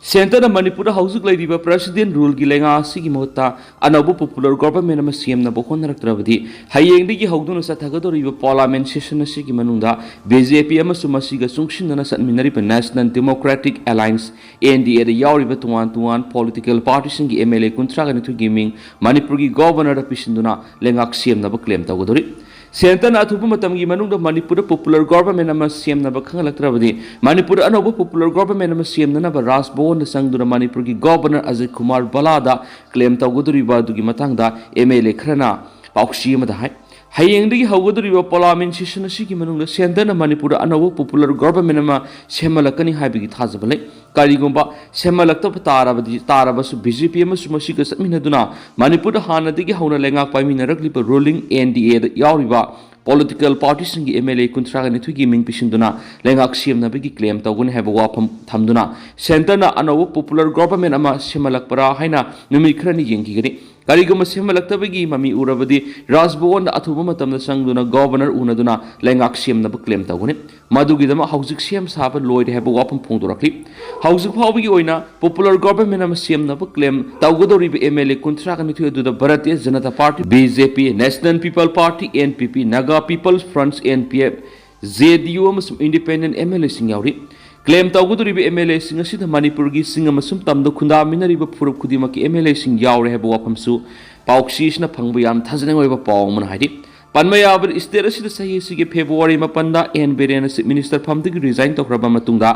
ꯁꯦꯟꯇꯔꯅ ꯃꯅꯤꯄꯨꯔꯗ ꯍꯧꯖꯤꯛ ꯂꯩꯔꯤꯕ ꯄ꯭ꯔꯦꯁꯤꯗꯦꯟ ꯔꯨꯜꯒꯤ ꯂꯩꯉꯥꯛ ꯑꯁꯤꯒꯤ ꯃꯍꯨꯠꯇ ꯑꯅꯧꯕ ꯄꯣꯄꯨꯂꯔ ꯒꯣꯚꯔꯟꯃꯦꯟ ꯑꯃ ꯁꯦꯝꯅꯕ ꯍꯣꯠꯅꯔꯛꯇ꯭ꯔꯕꯗꯤ, ꯍꯌꯦꯡꯗꯒꯤ ꯍꯧꯗꯨꯅ ꯆꯠꯊꯒꯗꯧꯔꯤꯕ ꯄꯥꯔꯂꯥꯃꯦꯟ ꯁꯦꯁꯟ ꯑꯁꯤꯒꯤ ꯃꯅꯨꯡꯗ ꯕꯤ ꯖꯦ ꯄꯤ ꯑꯃꯁꯨꯡ ꯃꯁꯤꯒ ꯆꯨꯡꯁꯤꯟꯅꯅ ꯆꯠꯃꯤꯟꯅꯔꯤꯕ national democratic alliance, N D ꯑꯦꯗ ꯌꯥꯎꯔꯤꯕ ꯇꯣꯉꯥꯟ ꯇꯣꯉꯥꯟ ꯄꯣꯂꯤꯇꯤꯀꯦꯜ ꯄꯥꯔꯇꯤꯁꯤꯡꯒꯤ ꯑꯦꯝ ꯑꯦꯜ ꯑꯦ ꯀꯨꯟꯊ꯭ꯔꯥꯒ ꯅꯤꯊꯣꯏꯒꯤ ꯃꯤꯡ ꯃꯅꯤꯄꯨꯔꯒꯤ ꯒꯣꯚꯔꯅꯔꯗ ꯄꯤꯁꯤꯟꯗꯨꯅ ꯂꯩꯉꯥꯛ ꯁꯦꯝꯅꯕ ꯀ꯭ꯂꯦꯝ ꯇꯧꯒꯗꯧꯔꯤ꯫ ꯁꯦꯟꯇꯔꯅ ꯑꯊꯨꯕ ꯃꯇꯝꯒꯤ ꯃꯅꯨꯡꯗ ꯃꯅꯤꯄꯨꯔꯗ ꯄꯣꯄꯨꯂꯔ ꯒꯣꯚꯔꯟꯃꯦꯟ ꯑꯃ ꯁꯦꯝꯅꯕ ꯈꯪꯍꯜꯂꯛꯇ꯭ꯔꯕꯗꯤ, ꯃꯅꯤꯄꯨꯔꯗ ꯑꯅꯧꯕ ꯄꯣꯄꯨꯂꯔ ꯒꯣꯚꯔꯟꯃꯦꯟ ꯑꯃ ꯁꯦꯝꯅꯅꯕ ꯔꯥꯖ ꯚꯋꯟꯗ ꯆꯪꯗꯨꯅ ꯃꯅꯤꯄꯨꯔꯒꯤ ꯒꯣꯚꯔꯅꯔ ꯑꯖꯤꯠ ꯀꯨꯃꯥꯔ ꯚꯜꯂꯥꯗ ꯀ꯭ꯂꯦꯝ ꯇꯧꯒꯗꯧꯔꯤꯕ ꯑꯗꯨꯒꯤ ꯃꯇꯥꯡꯗ ꯑꯦꯝ ꯑꯦꯜ ꯑꯦ ꯈꯔꯅ ꯄꯥꯎꯆꯦ ꯑꯃꯗ ꯍꯥꯏ꯫ ꯍꯌꯦꯡꯗꯒꯤ ꯍꯧꯒꯗꯧꯔꯤꯕ ꯄꯥꯔꯂꯥꯃꯦꯟ ꯁꯦꯁꯟ ꯑꯁꯤꯒꯤ ꯃꯅꯨꯡꯗ ꯁꯦꯟꯇꯔꯅ ꯃꯅꯤꯄꯨꯔꯗ ꯑꯅꯧꯕ ꯄꯣꯄꯨꯂꯔ ꯒꯣꯚꯔꯟꯃꯦꯟ ꯑꯃ ꯁꯦꯝꯍꯜꯂꯛꯀꯅꯤ ꯍꯥꯏꯕꯒꯤ ꯊꯥꯖꯕ ꯂꯩ꯫ ꯀꯔꯤꯒꯨꯝꯕ ꯁꯦꯝꯍꯜꯂꯛꯇꯕ ꯇꯥꯔꯕꯗꯤ, ꯇꯥꯔꯕꯁꯨ ꯕꯤ ꯖꯦ ꯄꯤ ꯑꯃꯁꯨ ꯃꯁꯤꯒ ꯆꯠꯃꯤꯟꯅꯗꯨꯅ ꯃꯅꯤꯄꯨꯔꯗ ꯍꯥꯟꯅꯗꯒꯤ ꯍꯧꯅ ꯂꯩꯉꯥꯛ ꯄꯥꯏꯃꯤꯟꯅꯔꯛꯂꯤꯕ ꯔꯨꯂꯤꯡ ꯑꯦꯟ ꯗꯤ ꯑꯦꯗ ꯌꯥꯎꯔꯤꯕ ꯄꯣꯂꯤꯇꯤꯀꯦꯜ ꯄꯥꯔꯇꯤꯁꯤꯡꯒꯤ ꯑꯦꯝ ꯑꯦꯜ ꯑꯦ ꯀꯨꯟꯊ꯭ꯔꯥꯒ ꯅꯤꯊꯣꯏꯒꯤ ꯃꯤꯡ ꯄꯤꯁꯤꯟꯗꯨꯅ ꯂꯩꯉꯥꯛ ꯁꯦꯝꯅꯕꯒꯤ ꯀ꯭ꯂꯦꯝ ꯇꯧꯒꯅꯤ ꯍꯥꯏꯕ ꯋꯥꯐꯝ ꯊꯝꯗꯨꯅ ꯁꯦꯟꯇꯔꯅ ꯑꯅꯧꯕ ꯄꯣꯄꯨꯂꯔ ꯒꯣꯚꯔꯟꯃꯦꯟ ꯑꯃ ꯁꯦꯝꯍꯜꯂꯛꯄ꯭ꯔꯥ ꯍꯥꯏꯅ ꯅꯨꯃꯤꯠ ꯈꯔꯅꯤ ꯌꯦꯡꯈꯤꯒꯅꯤ꯫ ꯀꯔꯤꯒꯨꯝꯕ ꯁꯦꯝꯍꯜꯂꯛꯇꯕꯒꯤ ꯃꯃꯤ ꯎꯔꯕꯗꯤ, ꯔꯥꯖ ꯚꯋꯟꯗ ꯑꯊꯨꯕ ꯃꯇꯝꯗ ꯆꯪꯗꯨꯅ ꯒꯣꯚꯔꯅꯔ ꯎꯅꯗꯨꯅ ꯂꯩꯉꯥꯛ ꯁꯦꯝꯅꯕ ꯀ꯭ꯂꯦꯝ ꯇꯧꯒꯅꯤ꯫ ꯃꯗꯨꯒꯤꯗꯃꯛ ꯍꯧꯖꯤꯛ ꯁꯦꯝ ꯁꯥꯕ ꯂꯣꯏꯔꯦ ꯍꯥꯏꯕ ꯋꯥꯐꯝ ꯐꯣꯡꯗꯣꯔꯛꯂꯤ꯫ ꯍꯧꯖꯤꯛ ꯐꯥꯎꯕꯒꯤ ꯑꯣꯏꯅ ꯄꯣꯄꯨꯂꯔ ꯒꯣꯚꯔꯟꯃꯦꯟ ꯑꯃ ꯁꯦꯝꯅꯕ ꯀ꯭ꯂꯦꯝ ꯇꯧꯒꯗꯧꯔꯤꯕ ꯑꯦꯝ ꯑꯦꯜ ꯑꯦ ꯀꯨꯟꯊ꯭ꯔꯥꯒ ꯅꯤꯊꯣꯏ ꯑꯗꯨꯗ Bharatiya Janata party, B J P, national people's party, N P P, Naga people's front, N P F, J D U ꯑꯃꯁꯨꯡ ꯏꯟꯗꯤꯄꯦꯟꯗꯦꯟꯠ ꯑꯦꯝ ꯑꯦꯜ ꯑꯦꯁꯤꯡ ꯌꯥꯎꯔꯤ꯫ ꯀ꯭ꯂꯦꯝ ꯇꯧꯒꯗꯧꯔꯤꯕ ꯑꯦꯝ ꯑꯦꯜ ꯑꯦꯁꯤꯡ ꯑꯁꯤꯗ ꯃꯅꯤꯄꯨꯔꯒꯤ ꯆꯤꯡ ꯑꯃꯁꯨꯡ ꯇꯝꯗ ꯈꯨꯟꯗꯥꯃꯤꯟꯅꯔꯤꯕ ꯐꯨꯔꯨꯞ ꯈꯨꯗꯤꯡꯃꯛꯀꯤ ꯑꯦꯝ ꯑꯦꯜ ꯑꯦꯁꯤꯡ ꯌꯥꯎꯔꯦ ꯍꯥꯏꯕ ꯋꯥꯐꯝꯁꯨ ꯄꯥꯎꯆꯦ ꯑꯁꯤꯅ ꯐꯪꯕ ꯌꯥꯝꯅ ꯊꯥꯖꯅꯤꯡꯉꯥꯏ ꯑꯣꯏꯕ ꯄꯥꯎ ꯑꯃꯅ ꯍꯥꯏꯔꯤ꯫ ꯄꯟꯕ ꯌꯥꯕꯗ, ꯁ꯭ꯇꯦꯠ ꯑꯁꯤꯗ ꯆꯍꯤ ꯑꯁꯤꯒꯤ ꯐꯦꯕ꯭ꯔꯨꯋꯥꯔꯤ ꯃꯥꯄꯟꯗ ꯑꯦꯟ ꯕꯤꯔꯦꯟꯅ ꯆꯤꯐ ꯃꯤꯅꯤꯁꯇꯔ ꯐꯝꯗꯒꯤ ꯔꯤꯖꯥꯏꯟ ꯇꯧꯈ꯭ꯔꯕ ꯃꯇꯨꯡꯗ,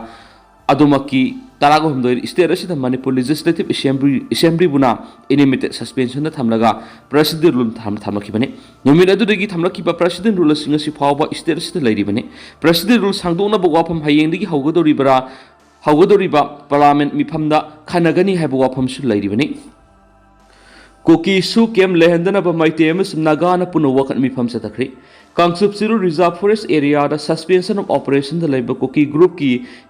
ꯑꯗꯨꯃꯛꯀꯤ ꯇꯔꯥꯒ ꯍꯨꯝꯗꯣꯏ ꯁ꯭ꯇꯦꯠ ꯑꯁꯤꯗ ꯃꯅꯤꯄꯨꯔ ꯂꯦꯖꯤꯁꯂꯦꯇꯤꯚ ꯑꯦꯁꯦꯝꯕ꯭ꯂꯤ, ꯑꯦꯁꯦꯝꯕ꯭ꯂꯤꯕꯨꯅ ꯏꯟꯗꯤꯃꯤꯇꯦꯠ ꯁꯁꯄꯦꯟꯁꯟꯗ ꯊꯝꯂꯒ ꯄ꯭ꯔꯦꯁꯤꯗꯦꯟ ꯔꯨꯜ ꯊꯝ-, ꯊꯝꯂꯛꯈꯤꯕꯅꯤ꯫ ꯅꯨꯃꯤꯠ ꯑꯗꯨꯗꯒꯤ ꯊꯝꯂꯛꯈꯤꯕ ꯄ꯭ꯔꯦꯁꯤꯗꯦꯟ ꯔꯨꯜ ꯑꯁꯤꯡ ꯑꯁꯤ ꯐꯥꯎꯕ ꯁ꯭ꯇꯦꯠ ꯑꯁꯤꯗ ꯂꯩꯔꯤꯕꯅꯤ꯫ ꯄ꯭ꯔꯦꯁꯤꯗꯦꯟ ꯔꯨꯜ ꯁꯥꯡꯗꯣꯛꯅꯕ ꯋꯥꯐꯝ ꯍꯌꯦꯡꯗꯒꯤ ꯍꯧꯒꯗꯧꯔꯤꯕꯔꯥ, ꯍꯧꯒꯗꯧꯔꯤꯕ ꯄꯥꯔꯂꯥꯃꯦꯟ ꯃꯤꯐꯝꯗ ꯈꯟꯅꯒꯅꯤ ꯍꯥꯏꯕ ꯋꯥꯐꯝꯁꯨ ꯂꯩꯔꯤꯕꯅꯤ꯫ ꯀꯨꯀꯤ ꯁꯨ ꯀꯦꯝ ꯂꯩꯍꯟꯗꯅꯕ ꯃꯩꯇꯩ ꯑꯃꯁꯨꯡ ꯅꯥꯒꯥꯅ ꯄꯨꯟꯅ ꯋꯥꯀꯠ ꯃꯤꯐꯝ ꯆꯠꯊꯈ꯭ꯔꯦ꯫ ꯀꯥꯡꯆꯨꯞ ꯆꯤꯔꯨ ꯔꯤꯖꯥꯔꯚ ꯐꯣꯔꯦꯁ꯭ꯠ ꯑꯦꯔꯤꯌꯥꯗ ꯁꯁꯄꯦꯟꯁꯟ ꯑꯣꯐ ꯑꯣꯄꯔꯦꯁꯟꯗ ꯂꯩꯕ ꯀꯨꯀꯤ ꯒ꯭ꯔꯨꯞꯀꯤ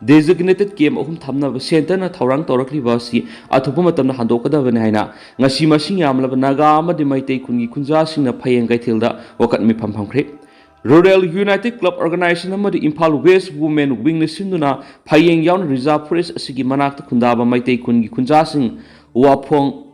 ꯗꯦꯖꯤꯒꯅꯦꯇꯦꯗ ꯀꯦꯝ ꯑꯍꯨꯝ ꯊꯝꯅꯕ ꯁꯦꯟꯇꯔꯅ ꯊꯧꯔꯥꯡ ꯇꯧꯔꯛꯂꯤꯕ ꯑꯁꯤ ꯑꯊꯨꯕ ꯃꯇꯝꯗ ꯍꯟꯗꯣꯛꯀꯗꯕꯅꯤ ꯍꯥꯏꯅ ꯉꯁꯤ ꯃꯁꯤꯡ ꯌꯥꯝꯂꯕ ꯅꯥꯒꯥ ꯑꯃꯗꯤ ꯃꯩꯇꯩ ꯈꯨꯟꯒꯤ ꯈꯨꯟꯖꯥꯁꯤꯡꯅ ꯐꯌꯦꯡ ꯀꯩꯊꯦꯜꯗ ꯋꯥꯀꯠ ꯃꯤꯐꯝ ꯐꯝꯈ꯭ꯔꯦ꯫ Rural United Club Organization ꯑꯃꯗꯤ ꯏꯝꯐꯥꯜ West Women Wingꯅ ꯁꯤꯟꯗꯨꯅ ꯐꯌꯦꯡ ꯌꯥꯎꯅ Reserve Forest ꯑꯁꯤꯒꯤ ꯃꯅꯥꯛꯇ ꯈꯨꯟꯗꯥꯕ ꯃꯩꯇꯩ ꯈꯨꯟꯒꯤ ꯈꯨꯟꯖꯥꯁꯤꯡ ꯋꯥꯐꯣꯡ,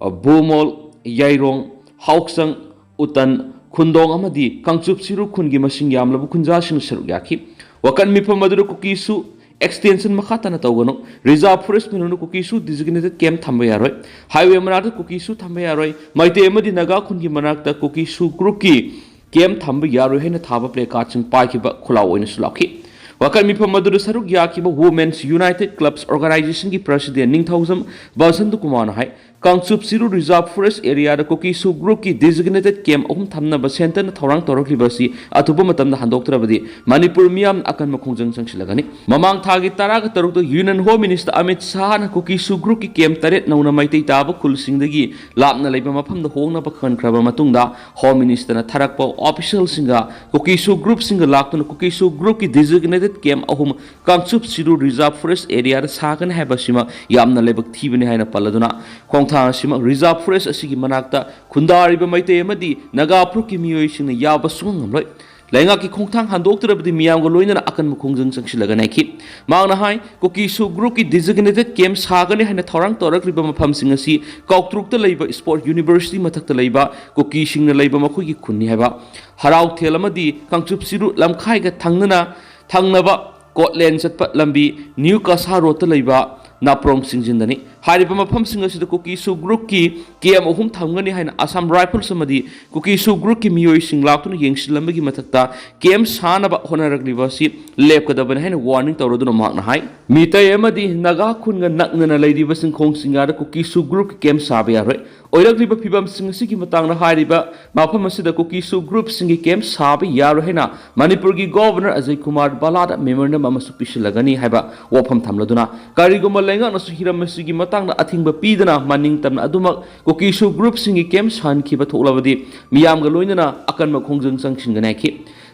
ꯕꯨꯃꯣꯜ, ꯌꯥꯏꯔꯣꯡ, ꯍꯥꯎꯆꯪ, ꯎꯇꯟ, ꯈꯨꯟꯗꯣꯡ ꯑꯃꯗꯤ ꯀꯥꯡꯆꯨꯞ ꯁꯤꯔꯨ ꯈꯨꯟꯒꯤ ꯃꯁꯤꯡ ꯌꯥꯝꯂꯕ ꯈꯨꯟꯖꯥꯁꯤꯡꯅ ꯁꯔꯨꯛ ꯌꯥꯈꯤ꯫ ꯋꯥꯀꯠ ꯃꯤꯐꯝ ꯑꯗꯨꯗ ꯀꯨꯀꯤꯁꯨ extension ꯃꯈꯥ ꯇꯥꯅ ꯇꯧꯒꯅꯨ, Reserve Forest ꯃꯅꯨꯡꯗ ꯀꯨꯀꯤꯁꯨ designated camp ꯊꯝꯕ ꯌꯥꯔꯣꯏ, highway ꯃꯅꯥꯛꯇ ꯀꯨꯀꯤꯁꯨ ꯊꯝꯕ ꯌꯥꯔꯣꯏ, ꯃꯩꯇꯩ ꯑꯃꯗꯤ ꯅꯥꯒꯥ ꯈꯨꯟꯒꯤ ꯃꯅꯥꯛꯇ ꯀꯨꯀꯤꯁꯨ groupꯀꯤ camp ꯊꯝꯕ ꯌꯥꯔꯣꯏ ꯍꯥꯏꯅ ꯊꯥꯕ placardꯁꯤꯡ ꯄꯥꯏꯈꯤꯕ ꯈꯨꯜꯂꯥꯎ ꯑꯣꯏꯅꯁꯨ ꯂꯥꯎꯈꯤ꯫ ꯋꯥꯀꯠ ꯃꯤꯐꯝ ꯑꯗꯨꯗ ꯁꯔꯨꯛ ꯌꯥꯈꯤꯕ Women's United Clubs Organizationꯒꯤ president ꯅꯤꯡꯊꯧꯖꯝ ꯕꯁꯟꯇ ꯀꯨꯃꯥꯔꯅ ꯍꯥꯏ, Kangchup ꯁꯤꯔꯨ Reserve Forest areaꯗ ꯀꯨꯀꯤꯁꯨ groupꯀꯤ designated camp ꯑꯍꯨꯝ ꯊꯝꯅꯕ centreꯅ ꯊꯧꯔꯥꯡ ꯇꯧꯔꯛꯂꯤꯕ ꯑꯁꯤ ꯑꯊꯨꯕ ꯃꯇꯝꯗ ꯍꯟꯗꯣꯛꯇ꯭ꯔꯕꯗꯤ ꯃꯅꯤꯄꯨꯔ ꯃꯤꯌꯥꯝꯅ ꯑꯀꯟꯕ ꯈꯣꯡꯖꯪ ꯆꯪꯁꯤꯜꯂꯒꯅꯤ꯫ ꯃꯃꯥꯡ ꯊꯥꯒꯤ ꯇꯔꯥꯒ ꯇꯔꯨꯛꯇ Union Home Minister Amit ꯁꯥꯍꯅ ꯀꯨꯀꯤꯁꯨ groupꯀꯤ camp ꯇꯔꯦꯠ ꯅꯧꯅ ꯃꯩꯇꯩ ꯇꯥꯕ ꯈꯨꯜꯁꯤꯡꯗꯒꯤ ꯂꯥꯞꯅ ꯂꯩꯕ ꯃꯐꯝꯗ ꯍꯣꯡꯅꯕ ꯈꯟꯈ꯭ꯔꯕ ꯃꯇꯨꯡꯗ Home Ministerꯅ ꯊꯥꯔꯛꯄ officialꯁꯤꯡꯒ ꯀꯨꯀꯤꯁꯨ groupꯁꯤꯡꯒ ꯂꯥꯛꯇꯨꯅ ꯀꯨꯀꯤꯁꯨ groupꯀꯤ designated camp ꯑꯍꯨꯝ ꯀꯥꯡꯆꯨꯞ ꯁꯤꯔꯨ Reserve Forest areaꯗ ꯁꯥꯒꯅꯤ ꯍꯥꯏꯕꯁꯤꯃ ꯌꯥꯝꯅ ꯂꯥꯏꯕꯛ ꯊꯤꯕꯅꯤ ꯍꯥꯏꯅ ꯄꯜꯂꯗꯨꯅ, ꯈꯣꯡꯊꯥꯡ ꯑꯁꯤꯃꯛ Reserve Forest ꯑꯁꯤꯒꯤ ꯃꯅꯥꯛꯇ ꯈꯨꯟꯗꯥꯔꯤꯕ ꯃꯩꯇꯩ ꯑꯃꯗꯤ ꯅꯥꯒꯥ ꯐꯨꯔꯨꯞꯀꯤ ꯃꯤꯑꯣꯏꯁꯤꯡꯅ ꯌꯥꯕ ꯁꯨꯡꯉꯝ ꯉꯝꯂꯣꯏ꯫ ꯂꯩꯉꯥꯛꯀꯤ ꯈꯣꯡꯊꯥꯡ ꯍꯟꯗꯣꯛꯇ꯭ꯔꯕꯗꯤ ꯃꯤꯌꯥꯝꯒ ꯂꯣꯏꯅꯅ ꯑꯀꯟꯕ ꯈꯣꯡꯖꯪ ꯆꯪꯁꯤꯜꯂꯒꯅꯤ ꯍꯥꯏꯈꯤ꯫ ꯃꯍꯥꯛꯅ ꯍꯥꯏ, ꯀꯨꯀꯤꯁꯨ groupꯀꯤ designated camp ꯁꯥꯒꯅꯤ ꯍꯥꯏꯅ ꯊꯧꯔꯥꯡ ꯇꯧꯔꯛꯂꯤꯕ ꯃꯐꯝꯁꯤꯡ ꯑꯁꯤ ꯀꯥꯎꯇ꯭ꯔꯨꯛꯇ ꯂꯩꯕ Sport University ꯃꯊꯛꯇ ꯂꯩꯕ ꯀꯨꯀꯤꯁꯤꯡꯅ ꯂꯩꯕ ꯃꯈꯣꯏꯒꯤ ꯈꯨꯟꯅꯤ ꯍꯥꯏꯕ, ꯍꯔꯥꯎꯊꯦꯜ ꯑꯃꯗꯤ ꯀꯥꯡꯆꯨꯞ ꯁꯤꯔꯨ ꯂꯝꯈꯥꯏꯒ ꯊꯪꯅꯅ ꯊꯪꯅꯕ ꯀꯣꯠꯂꯦꯟ ꯆꯠꯄ ꯂꯝꯕꯤ New Kasa Roadꯇ ꯂꯩꯕ ꯅꯥꯄ꯭ꯔꯣꯡ ꯆꯤꯡꯖꯤꯟꯗꯅꯤ꯫ ꯍꯥꯏꯔꯤꯕ ꯃꯐꯝꯁꯤꯡ ꯑꯁꯤꯗ ꯀꯨꯀꯤꯁꯨ groupꯀꯤ camp ꯑꯍꯨꯝ ꯊꯝꯒꯅꯤ ꯍꯥꯏꯅ Assam Rifles ꯑꯃꯗꯤ ꯀꯨꯀꯤꯁꯨ groupꯀꯤ ꯃꯤꯑꯣꯏꯁꯤꯡ ꯂꯥꯛꯇꯨꯅ ꯌꯦꯡꯁꯤꯜꯂꯝꯕꯒꯤ ꯃꯊꯛꯇ camp ꯁꯥꯅꯕ ꯍꯣꯠꯅꯔꯛꯂꯤꯕ ꯑꯁꯤ ꯂꯦꯞꯀꯗꯕꯅꯤ ꯍꯥꯏꯅ warning ꯇꯧꯔꯗꯨꯅ ꯃꯍꯥꯛꯅ ꯍꯥꯏ꯫ ꯃꯤꯇꯩ ꯑꯃꯗꯤ ꯅꯥꯒꯥ ꯈꯨꯟꯒ ꯅꯛꯅꯅ ꯂꯩꯔꯤꯕ ꯆꯤꯡꯈꯣꯡ ꯆꯤꯡꯌꯥꯗ ꯀꯨꯀꯤꯁꯨ groupꯀꯤ camp ꯁꯥꯕ ꯌꯥꯔꯣꯏ꯫ ꯑꯣꯏꯔꯛꯂꯤꯕ ꯐꯤꯕꯝꯁꯤꯡ ꯑꯁꯤꯒꯤ ꯃꯇꯥꯡꯗ ꯍꯥꯏꯔꯤꯕ ꯃꯐꯝ ꯑꯁꯤꯗ ꯀꯨꯀꯤꯁꯨ groupꯁꯤꯡꯒꯤ camp ꯁꯥꯕ ꯌꯥꯔꯣꯏ ꯍꯥꯏꯅ ꯃꯅꯤꯄꯨꯔꯒꯤ Governor ꯑꯖꯌ ꯀꯨꯃꯥꯔ ꯕꯂꯥꯗ memorandum ꯑꯃꯁꯨ ꯄꯤꯁꯤꯜꯂꯒꯅꯤ ꯍꯥꯏꯕ ꯋꯥꯐꯝ ꯊꯝꯂꯗꯨꯅ, ꯀꯔꯤꯒꯨꯝꯕ ꯂꯩꯉꯥꯛꯅꯁꯨ ꯍꯤꯔꯝ ꯑꯁꯤꯒꯤ ꯃꯇꯥꯡꯗ ꯑꯊꯤꯡꯕ ꯄꯤꯗꯅ ꯃꯅꯤꯡ ꯇꯝꯅ ꯑꯗꯨꯃꯛ ꯀꯨꯀꯤꯁꯨ groupꯁꯤꯡꯒꯤ camp ꯁꯥꯍꯟꯈꯤꯕ ꯊꯣꯛꯂꯕꯗꯤ ꯃꯤꯌꯥꯝꯒ ꯂꯣꯏꯅꯅ ꯑꯀꯟꯕ ꯈꯣꯡꯖꯪ ꯆꯪꯁꯤꯟꯒꯅꯤ ꯍꯥꯏꯈꯤ꯫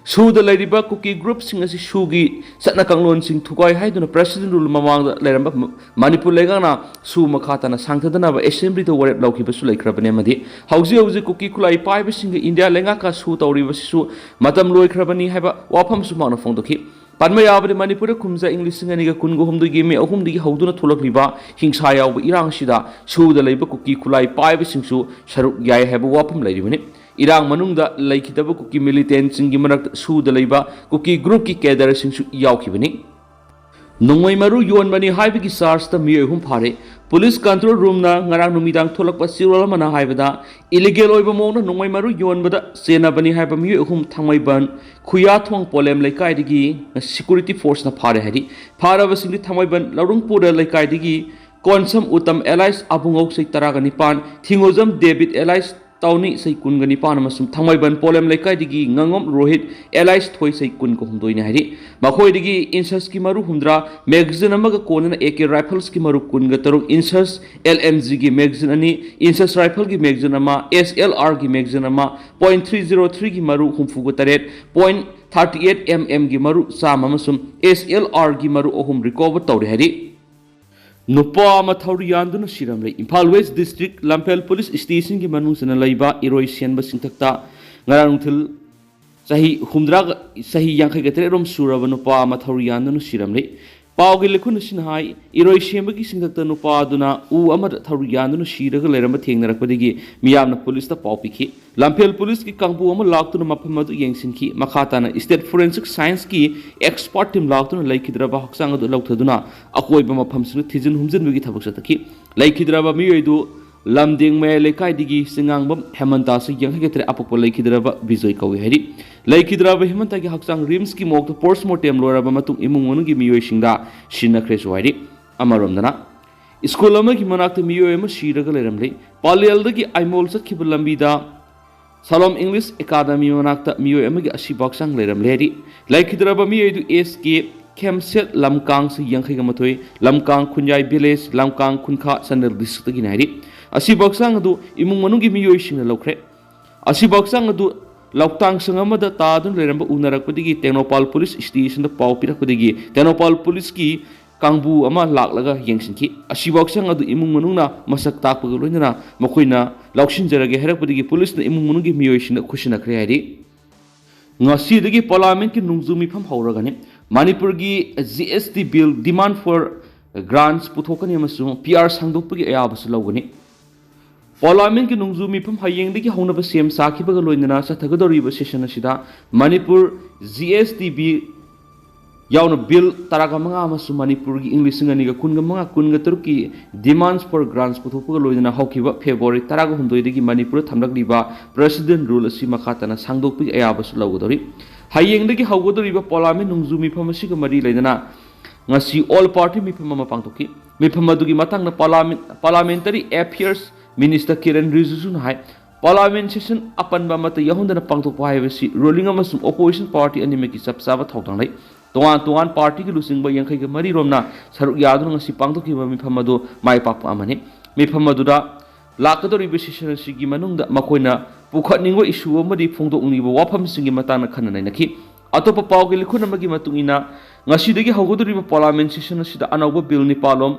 ꯁꯨꯗ ꯂꯩꯔꯤꯕ ꯀꯨꯀꯤ ꯒ꯭ꯔꯨꯞꯁꯤꯡ ꯑꯁꯤ ꯁꯨꯒꯤ ꯆꯠꯅ ꯀꯥꯡꯂꯣꯟꯁꯤꯡ ꯊꯨꯒꯥꯏ ꯍꯥꯏꯗꯨꯅ ꯄ꯭ꯔꯦꯁꯤꯗꯦꯟ ꯔꯨꯜ ꯃꯃꯥꯡꯗ ꯂꯩꯔꯝꯕ ꯃꯅꯤꯄꯨꯔ ꯂꯩꯉꯥꯛꯅ ꯁꯨ ꯃꯈꯥ ꯇꯥꯅ ꯁꯥꯡꯊꯗꯅꯕ ꯑꯦꯁꯦꯝꯕ꯭ꯂꯤꯗ ꯋꯥꯔꯦꯞ ꯂꯧꯈꯤꯕꯁꯨ ꯂꯩꯈ꯭ꯔꯕꯅꯤ꯫ ꯑꯃꯗꯤ ꯍꯧꯖꯤꯛ ꯍꯧꯖꯤꯛ ꯀꯨꯀꯤ ꯈꯨꯠꯂꯥꯏ ꯄꯥꯏꯕꯁꯤꯡꯒ ꯏꯟꯗꯤꯌꯥ ꯂꯩꯉꯥꯛꯀ ꯁꯨ ꯇꯧꯔꯤꯕꯁꯤꯁꯨ ꯃꯇꯝ ꯂꯣꯏꯈ꯭ꯔꯕꯅꯤ ꯍꯥꯏꯕ ꯋꯥꯐꯝꯁꯨ ꯃꯍꯥꯛꯅ ꯐꯣꯡꯗꯣꯛꯈꯤ꯫ ꯄꯟꯕ ꯌꯥꯕꯗꯤ, ꯃꯅꯤꯄꯨꯔꯗ ꯀꯨꯝꯖꯥ ꯏꯪ ꯂꯤꯁꯤꯡ ꯑꯅꯤꯒ ꯀꯨꯟꯒ ꯍꯨꯝꯗꯣꯏꯒꯤ ꯃꯦ ꯑꯍꯨꯝꯗꯒꯤ ꯍꯧꯗꯨꯅ ꯊꯣꯛꯂꯛꯂꯤꯕ ꯍꯤꯡꯁꯥ ꯌꯥꯎꯕ ꯏꯔꯥꯡ ꯑꯁꯤꯗ ꯁꯨꯗ ꯂꯩꯕ ꯀꯨꯀꯤ ꯈꯨꯠꯂꯥꯏ ꯄꯥꯏꯕꯁꯤꯡꯁꯨ ꯁꯔꯨꯛ ꯌꯥꯏ ꯍꯥꯏꯕ ꯋꯥꯐꯝ ꯂꯩꯔꯤꯕꯅꯤ꯫ ꯏꯔꯥꯡ ꯃꯅꯨꯡꯗ ꯂꯩꯈꯤꯗꯕ ꯀꯨꯀꯤ ꯃꯤꯂꯤꯇꯦꯟꯁꯤꯡꯒꯤ ꯃꯔꯛꯇ ꯁꯨꯗ ꯂꯩꯕ ꯀꯨꯀꯤ ꯒ꯭ꯔꯨꯞꯀꯤ ꯀꯦꯗꯔꯁꯤꯡꯁꯨ ꯌꯥꯎꯈꯤꯕꯅꯤ꯫ ꯅꯣꯡꯃꯩ ꯃꯔꯨ ꯌꯣꯟꯕꯅꯤ ꯍꯥꯏꯕꯒꯤ ꯆꯥꯔꯖꯇ ꯃꯤꯑꯣꯏ ꯑꯍꯨꯝ ꯐꯥꯔꯦ꯫ ꯄꯨꯂꯤꯁ ꯀꯟꯇ꯭ꯔꯣꯜ ꯔꯨꯝꯅ ꯉꯔꯥꯡ ꯅꯨꯃꯤꯗꯥꯡ ꯊꯣꯛꯂꯛꯄ ꯆꯦꯔꯣꯜ ꯑꯃꯅ ꯍꯥꯏꯕꯗ, ꯏꯂꯤꯒꯦꯜ ꯑꯣꯏꯕ ꯃꯑꯣꯡꯗ ꯅꯣꯡꯃꯩ ꯃꯔꯨ ꯌꯣꯟꯕꯗ ꯆꯦꯟꯅꯕꯅꯤ ꯍꯥꯏꯕ ꯃꯤꯑꯣꯏ ꯑꯍꯨꯝ ꯊꯥꯡꯃꯩꯕꯟ ꯈꯨꯌꯥꯊꯣꯡ ꯄꯣꯂꯦꯝ ꯂꯩꯀꯥꯏꯗꯒꯤ ꯁꯦꯀ꯭ꯌꯨꯔꯤꯇꯤ ꯐꯣꯔꯁꯅ ꯐꯥꯔꯦ ꯍꯥꯏꯔꯤ꯫ ꯐꯥꯔꯕꯁꯤꯡꯗꯤ ꯊꯥꯡꯃꯩꯕꯟ ꯂꯧꯔꯨꯡꯄꯨꯔ ꯂꯩꯀꯥꯏꯗꯒꯤ ꯀꯣꯟꯁꯝ ꯎꯇꯝ ꯑꯦꯂꯥꯏꯁ ꯑꯕꯨꯡꯉꯧ ꯆꯍꯤ ꯇꯔꯥꯒ ꯅꯤꯄꯥꯟ, ꯊꯤꯉꯣꯖꯝ ꯗꯦꯕꯤꯠ ꯑꯦꯂꯥꯏꯁ ꯇꯥꯎꯅꯤ ꯆꯍꯤ ꯀꯨꯟꯒ ꯅꯤꯄꯥꯟ ꯑꯃꯁꯨꯡ ꯊꯥꯡꯃꯩꯕꯟ ꯄꯣꯂꯦꯝ ꯂꯩꯀꯥꯏꯗꯒꯤ ꯉꯥꯉꯣꯝ ꯔꯣꯍꯤꯠ ꯑꯦꯂꯥꯏꯁ ꯊꯣꯏ ꯆꯍꯤ ꯀꯨꯟꯒ ꯍꯨꯝꯗꯣꯏꯅꯤ ꯍꯥꯏꯔꯤ꯫ ꯃꯈꯣꯏꯗꯒꯤ ꯏꯟꯁꯁꯀꯤ ꯃꯔꯨ ꯍꯨꯝꯗ꯭ꯔꯥ, ꯃꯦꯒꯥꯖꯤꯟ ꯑꯃꯒ ꯀꯣꯟꯅꯅ ꯑꯦ ꯀꯦ ꯔꯥꯏꯐꯜꯁꯀꯤ ꯃꯔꯨ ꯀꯨꯟꯒ ꯇꯔꯨꯛ, ꯏꯟꯁꯁ ꯑꯦꯜ ꯑꯦꯝ ꯖꯤꯒꯤ ꯃꯦꯒꯥꯖꯤꯟ ꯑꯅꯤ, ꯏꯟꯁꯁ ꯔꯥꯏꯐꯜꯒꯤ ꯃꯦꯒꯥꯖꯤꯟ ꯑꯃ, ꯑꯦꯁ ꯑꯦꯜ ꯑꯥꯔꯒꯤ ꯃꯦꯒꯥꯖꯤꯟ ꯑꯃ, ꯄꯣꯏꯟ ꯊ꯭ꯔꯤ ꯖꯤꯔꯣ ꯊ꯭ꯔꯤꯒꯤ ꯃꯔꯨ ꯍꯨꯝꯐꯨꯒ ꯇꯔꯦꯠ, ꯄꯣꯏꯟ ꯊꯥꯔꯇꯤ ꯑꯩꯠ ꯑꯦꯝ ꯑꯦꯝꯒꯤ ꯃꯔꯨ ꯆꯥꯝꯃ ꯑꯃꯁꯨꯡ ꯑꯦꯁ ꯑꯦꯜ ꯑꯥꯔꯒꯤ ꯃꯔꯨ ꯑꯍꯨꯝ ꯔꯤꯀꯣꯚꯔ ꯇꯧꯔꯦ ꯍꯥꯏꯔꯤ꯫ ꯅꯨꯄꯥ ꯑꯃ ꯊꯧꯔꯤ ꯌꯥꯟꯗꯨꯅ ꯁꯤꯔꯝꯂꯦ꯫ ꯏꯝꯐꯥꯜ ꯋꯦꯁ ꯗꯤꯁꯇ꯭ꯔꯤꯛ ꯂꯝꯐꯦꯜ ꯄꯨꯂꯤꯁ ꯁ꯭ꯇꯦꯁꯟꯒꯤ ꯃꯅꯨꯡ ꯆꯟꯅ ꯂꯩꯕ ꯏꯔꯣꯏ ꯁꯦꯟꯕ ꯆꯤꯡꯊꯛꯇ ꯉꯔꯥꯡ ꯅꯨꯡꯊꯤꯜ ꯆꯍꯤ ꯍꯨꯝꯗ꯭ꯔꯥꯒ, ꯆꯍꯤ ꯌꯥꯡꯈꯩꯒ ꯇꯔꯦꯠ ꯔꯣꯝ ꯁꯨꯔꯕ ꯅꯨꯄꯥ ꯑꯃ ꯊꯧꯔꯤ ꯌꯥꯟꯗꯨꯅ ꯁꯤꯔꯝꯂꯦ꯫ ꯄꯥꯎꯒꯤ ꯂꯤꯈꯨꯟ ꯑꯁꯤꯅ ꯍꯥꯏ, ꯏꯔꯣꯏ ꯁꯦꯝꯕꯒꯤ ꯆꯤꯡꯊꯛꯇ ꯅꯨꯄꯥ ꯑꯗꯨꯅ ꯎ ꯑꯃꯗ ꯊꯧꯔꯤ ꯌꯥꯟꯗꯨꯅ ꯁꯤꯔꯒ ꯂꯩꯔꯝꯕ ꯊꯦꯡꯅꯔꯛꯄꯗꯒꯤ ꯃꯤꯌꯥꯝꯅ ꯄꯨꯂꯤꯁꯇ ꯄꯥꯎ ꯄꯤꯈꯤ꯫ ꯂꯝꯐꯦꯜ ꯄꯨꯂꯤꯁꯀꯤ ꯀꯥꯡꯕꯨ ꯑꯃ ꯂꯥꯛꯇꯨꯅ ꯃꯐꯝ ꯑꯗꯨ ꯌꯦꯡꯁꯤꯟꯈꯤ꯫ ꯃꯈꯥ ꯇꯥꯅ ꯁ꯭ꯇꯦꯠ ꯐꯣꯔꯦꯟꯁꯤꯛ ꯁꯥꯏꯟꯁꯀꯤ ꯑꯦꯛꯁꯄꯔꯠ ꯇꯤꯝ ꯂꯥꯛꯇꯨꯅ ꯂꯩꯈꯤꯗ꯭ꯔꯕ ꯍꯛꯆꯥꯡ ꯑꯗꯨ ꯂꯧꯊꯗꯨꯅ ꯑꯀꯣꯏꯕ ꯃꯐꯝꯁꯤꯡꯗ ꯊꯤꯖꯤꯟ ꯍꯨꯝꯖꯤꯟꯕꯒꯤ ꯊꯕꯛ ꯆꯠꯊꯈꯤ꯫ ꯂꯩꯈꯤꯗ꯭ꯔꯕ ꯃꯤꯑꯣꯏ ꯑꯗꯨ ꯂꯝꯗꯦꯡ ꯃꯌꯥꯏ ꯂꯩꯀꯥꯏꯗꯒꯤ ꯆꯤꯉꯥꯡꯕꯝ ꯍꯦꯃꯟꯇꯥ ꯆꯍꯤ ꯌꯥꯡꯈꯩꯒ ꯇꯔꯦꯠ ꯑꯄꯣꯛꯄ ꯂꯩꯈꯤꯗ꯭ꯔꯕ ꯕꯤꯖꯣꯏ ꯀꯧꯏ ꯍꯥꯏꯔꯤ꯫ ꯂꯩꯈꯤꯗ꯭ꯔꯕ ꯍꯦꯃꯟꯇꯥꯒꯤ ꯍꯛꯆꯥꯡ ꯔꯤꯝꯁꯀꯤ ꯃꯣꯔꯒꯇ ꯄꯣꯁꯃꯣꯔꯇꯦꯝ ꯂꯣꯏꯔꯕ ꯃꯇꯨꯡ ꯏꯃꯨꯡ ꯃꯅꯨꯡꯒꯤ ꯃꯤꯑꯣꯏꯁꯤꯡꯗ ꯁꯤꯟꯅꯈ꯭ꯔꯦꯁꯨ ꯍꯥꯏꯔꯤ꯫ ꯑꯃꯔꯣꯝꯗꯅ, ꯁ꯭ꯀꯨꯜ ꯑꯃꯒꯤ ꯃꯅꯥꯛꯇ ꯃꯤꯑꯣꯏ ꯑꯃ ꯁꯤꯔꯒ ꯂꯩꯔꯝꯂꯦ꯫ ꯄꯥꯂꯦꯜꯗꯒꯤ ꯑꯥꯏꯃꯣꯜ ꯆꯠꯈꯤꯕ ꯂꯝꯕꯤꯗ ꯁꯥꯂꯣꯝ ꯏꯪꯂꯤꯁ ꯑꯦꯀꯥꯗꯃꯤ ꯃꯅꯥꯛꯇ ꯃꯤꯑꯣꯏ ꯑꯃꯒꯤ ꯑꯁꯤꯕ ꯍꯛꯆꯥꯡ ꯂꯩꯔꯝꯂꯦ ꯍꯥꯏꯔꯤ꯫ ꯂꯩꯈꯤꯗ꯭ꯔꯕ ꯃꯤꯑꯣꯏ ꯑꯗꯨ ꯑꯦꯁ ꯀꯦ ꯈꯦꯝꯁꯦꯠ ꯂꯝꯀꯥꯡ ꯆꯍꯤ ꯌꯥꯡꯈꯩꯒ ꯃꯥꯊꯣꯏ, ꯂꯝꯀꯥꯡ ꯈꯨꯟꯌꯥꯏ ꯚꯤꯂꯦꯖ, ꯂꯝꯀꯥꯡ ꯈꯨꯟꯈꯥ ꯆꯥꯟꯗꯦꯜ ꯗꯤꯁꯇ꯭ꯔꯤꯛꯇꯒꯤꯅꯤ ꯍꯥꯏꯔꯤ꯫ ꯑꯁꯤꯕ ꯍꯛꯆꯥꯡ ꯑꯗꯨ ꯏꯃꯨꯡ ꯃꯅꯨꯡꯒꯤ ꯃꯤꯑꯣꯏꯁꯤꯡꯅ ꯂꯧꯈ꯭ꯔꯦ꯫ ꯑꯁꯤꯕ ꯍꯛꯆꯥꯡ ꯑꯗꯨ ꯂꯧꯇꯥꯡꯁꯪ ꯑꯃꯗ ꯇꯥꯗꯨꯅ ꯂꯩꯔꯝꯕ ꯎꯅꯔꯛꯄꯗꯒꯤ ꯇꯦꯡꯅꯧꯄꯥꯜ ꯄꯨꯂꯤꯁ ꯁ꯭ꯇꯦꯁꯟꯗ ꯄꯥꯎ ꯄꯤꯔꯛꯄꯗꯒꯤ ꯇꯦꯡꯅꯧꯄꯥꯜ ꯄꯨꯂꯤꯁꯀꯤ ꯀꯥꯡꯕꯨ ꯑꯃ ꯂꯥꯛꯂꯒ ꯌꯦꯡꯁꯤꯟꯈꯤ꯫ ꯑꯁꯤꯐꯥꯎꯁꯪ ꯑꯗꯨ ꯏꯃꯨꯡ ꯃꯅꯨꯡꯅ ꯃꯁꯛ ꯇꯥꯛꯄꯒ ꯂꯣꯏꯅꯅ ꯃꯈꯣꯏꯅ ꯂꯧꯁꯤꯟꯖꯔꯒꯦ ꯍꯥꯏꯔꯛꯄꯗꯒꯤ ꯄꯨꯂꯤꯁꯅ ꯏꯃꯨꯡ ꯃꯅꯨꯡꯒꯤ ꯃꯤꯑꯣꯏꯁꯤꯡꯗ ꯈꯨꯠꯁꯤꯟꯅꯈ꯭ꯔꯦ ꯍꯥꯏꯔꯤ꯫ ꯉꯁꯤꯗꯒꯤ ꯄꯥꯔꯂꯤꯌꯥꯃꯦꯟꯠꯀꯤ ꯅꯣꯡꯖꯨ ꯃꯤꯐꯝ ꯍꯧꯔꯒꯅꯤ꯫ ꯃꯅꯤꯄꯨꯔꯒꯤ G S T bill, demand for grants ꯄꯨꯊꯣꯛꯀꯅꯤ ꯑꯃꯁꯨꯡ ꯄꯤ ꯑꯥꯔ ꯁꯥꯡꯗꯣꯛꯄꯒꯤ ꯑꯌꯥꯕꯁꯨ ꯂꯧꯒꯅꯤ꯫ ꯄꯥꯔꯂꯤꯌꯥꯃꯦꯟꯠꯀꯤ ꯅꯣꯡꯖꯨ ꯃꯤꯐꯝ ꯍꯌꯦꯡꯗꯒꯤ ꯍꯧꯅꯕ ꯁꯦꯝ ꯁꯥꯈꯤꯕꯒ ꯂꯣꯏꯅꯅ ꯆꯠꯊꯒꯗꯧꯔꯤꯕ ꯁꯦꯁꯟ ꯑꯁꯤꯗ Manipur G S T B ꯌꯥꯎꯅ ꯕꯤꯜ ꯇꯔꯥꯒ ꯃꯉꯥ ꯑꯃꯁꯨꯡ ꯃꯅꯤꯄꯨꯔꯒꯤ ꯏꯪ ꯂꯤꯁꯤꯡ ꯑꯅꯤꯒ ꯀꯨꯟꯒ ꯃꯉꯥ ꯀꯨꯟꯒ ꯇꯔꯨꯛꯀꯤ demands for grants ꯄꯨꯊꯣꯛꯄꯒ ꯂꯣꯏꯅꯅ ꯍꯧꯈꯤꯕ ꯐꯦꯕ꯭ꯔꯨꯋꯥꯔꯤ ꯇꯔꯥꯒ ꯍꯨꯝꯗꯣꯏꯗꯒꯤ ꯃꯅꯤꯄꯨꯔꯗ ꯊꯝꯂꯛꯂꯤꯕ president rule ꯑꯁꯤ ꯃꯈꯥ ꯇꯥꯅ ꯁꯥꯡꯗꯣꯛꯄꯒꯤ ꯑꯌꯥꯕꯁꯨ ꯂꯧꯒꯗꯧꯔꯤ꯫ ꯍꯌꯦꯡꯗꯒꯤ ꯍꯧꯒꯗꯧꯔꯤꯕ ꯄꯥꯔꯂꯤꯌꯥꯃꯦꯟꯠ ꯅꯣꯡꯖꯨ ꯃꯤꯐꯝ ꯑꯁꯤꯒ ꯃꯔꯤ ꯂꯩꯅꯅ ꯉꯁꯤ all party ꯃꯤꯐꯝ ꯑꯃ ꯄꯥꯡꯊꯣꯛꯈꯤ꯫ ꯃꯤꯐꯝ ꯑꯗꯨꯒꯤ ꯃꯇꯥꯡꯗ parliament-, Parliamentary Affairs Minister Kiren ꯔꯤꯖꯤꯖꯨꯅ ꯍꯥꯏ, ꯄꯥꯔꯂꯤꯌꯥꯃꯦꯟꯠ ꯁꯦꯁꯟ ꯑꯄꯟꯕ ꯑꯃꯠꯇ ꯌꯥꯎꯍꯟꯗꯅ ꯄꯥꯡꯊꯣꯛꯄ ꯍꯥꯏꯕꯁꯤ ruling ꯑꯃꯁꯨꯡ opposition party ꯑꯅꯤꯃꯛꯀꯤ ꯆꯞ ꯆꯥꯕ ꯊꯧꯗꯥꯡ ꯂꯩ꯫ ꯇꯣꯉꯥꯟ ꯇꯣꯉꯥꯟ partyꯒꯤ ꯂꯨꯆꯤꯡꯕ ꯌꯥꯡꯈꯩꯒ ꯃꯔꯤ ꯔꯣꯝꯅ ꯁꯔꯨꯛ ꯌꯥꯗꯨꯅ ꯉꯁꯤ ꯄꯥꯡꯊꯣꯛꯈꯤꯕ ꯃꯤꯐꯝ ꯑꯗꯨ ꯃꯥꯏ ꯄꯥꯛꯄ ꯑꯃꯅꯤ꯫ ꯃꯤꯐꯝ ꯑꯗꯨꯗ ꯂꯥꯛꯀꯗꯧꯔꯤꯕ ꯁꯦꯁꯟ ꯑꯁꯤꯒꯤ ꯃꯅꯨꯡꯗ ꯃꯈꯣꯏꯅ ꯄꯨꯈꯠꯅꯤꯡꯕ issue ꯑꯃꯗꯤ ꯐꯣꯡꯗꯣꯛꯅꯤꯡꯕ ꯋꯥꯐꯝꯁꯤꯡꯒꯤ ꯃꯇꯥꯡꯗ ꯈꯟꯅ ꯅꯩꯅꯈꯤ꯫ ꯑꯇꯣꯞꯄ ꯄꯥꯎꯒꯤ ꯂꯤꯈꯨꯟ ꯑꯃꯒꯤ ꯃꯇꯨꯡ ꯏꯟꯅ, ꯉꯁꯤꯗꯒꯤ ꯍꯧꯒꯗꯧꯔꯤꯕ ꯄꯥꯔꯂꯤꯌꯥꯃꯦꯟꯠ ꯁꯦꯁꯟ ꯑꯁꯤꯗ ꯑꯅꯧꯕ ꯕꯤꯜ ꯅꯤꯄꯥꯜꯂꯣꯝ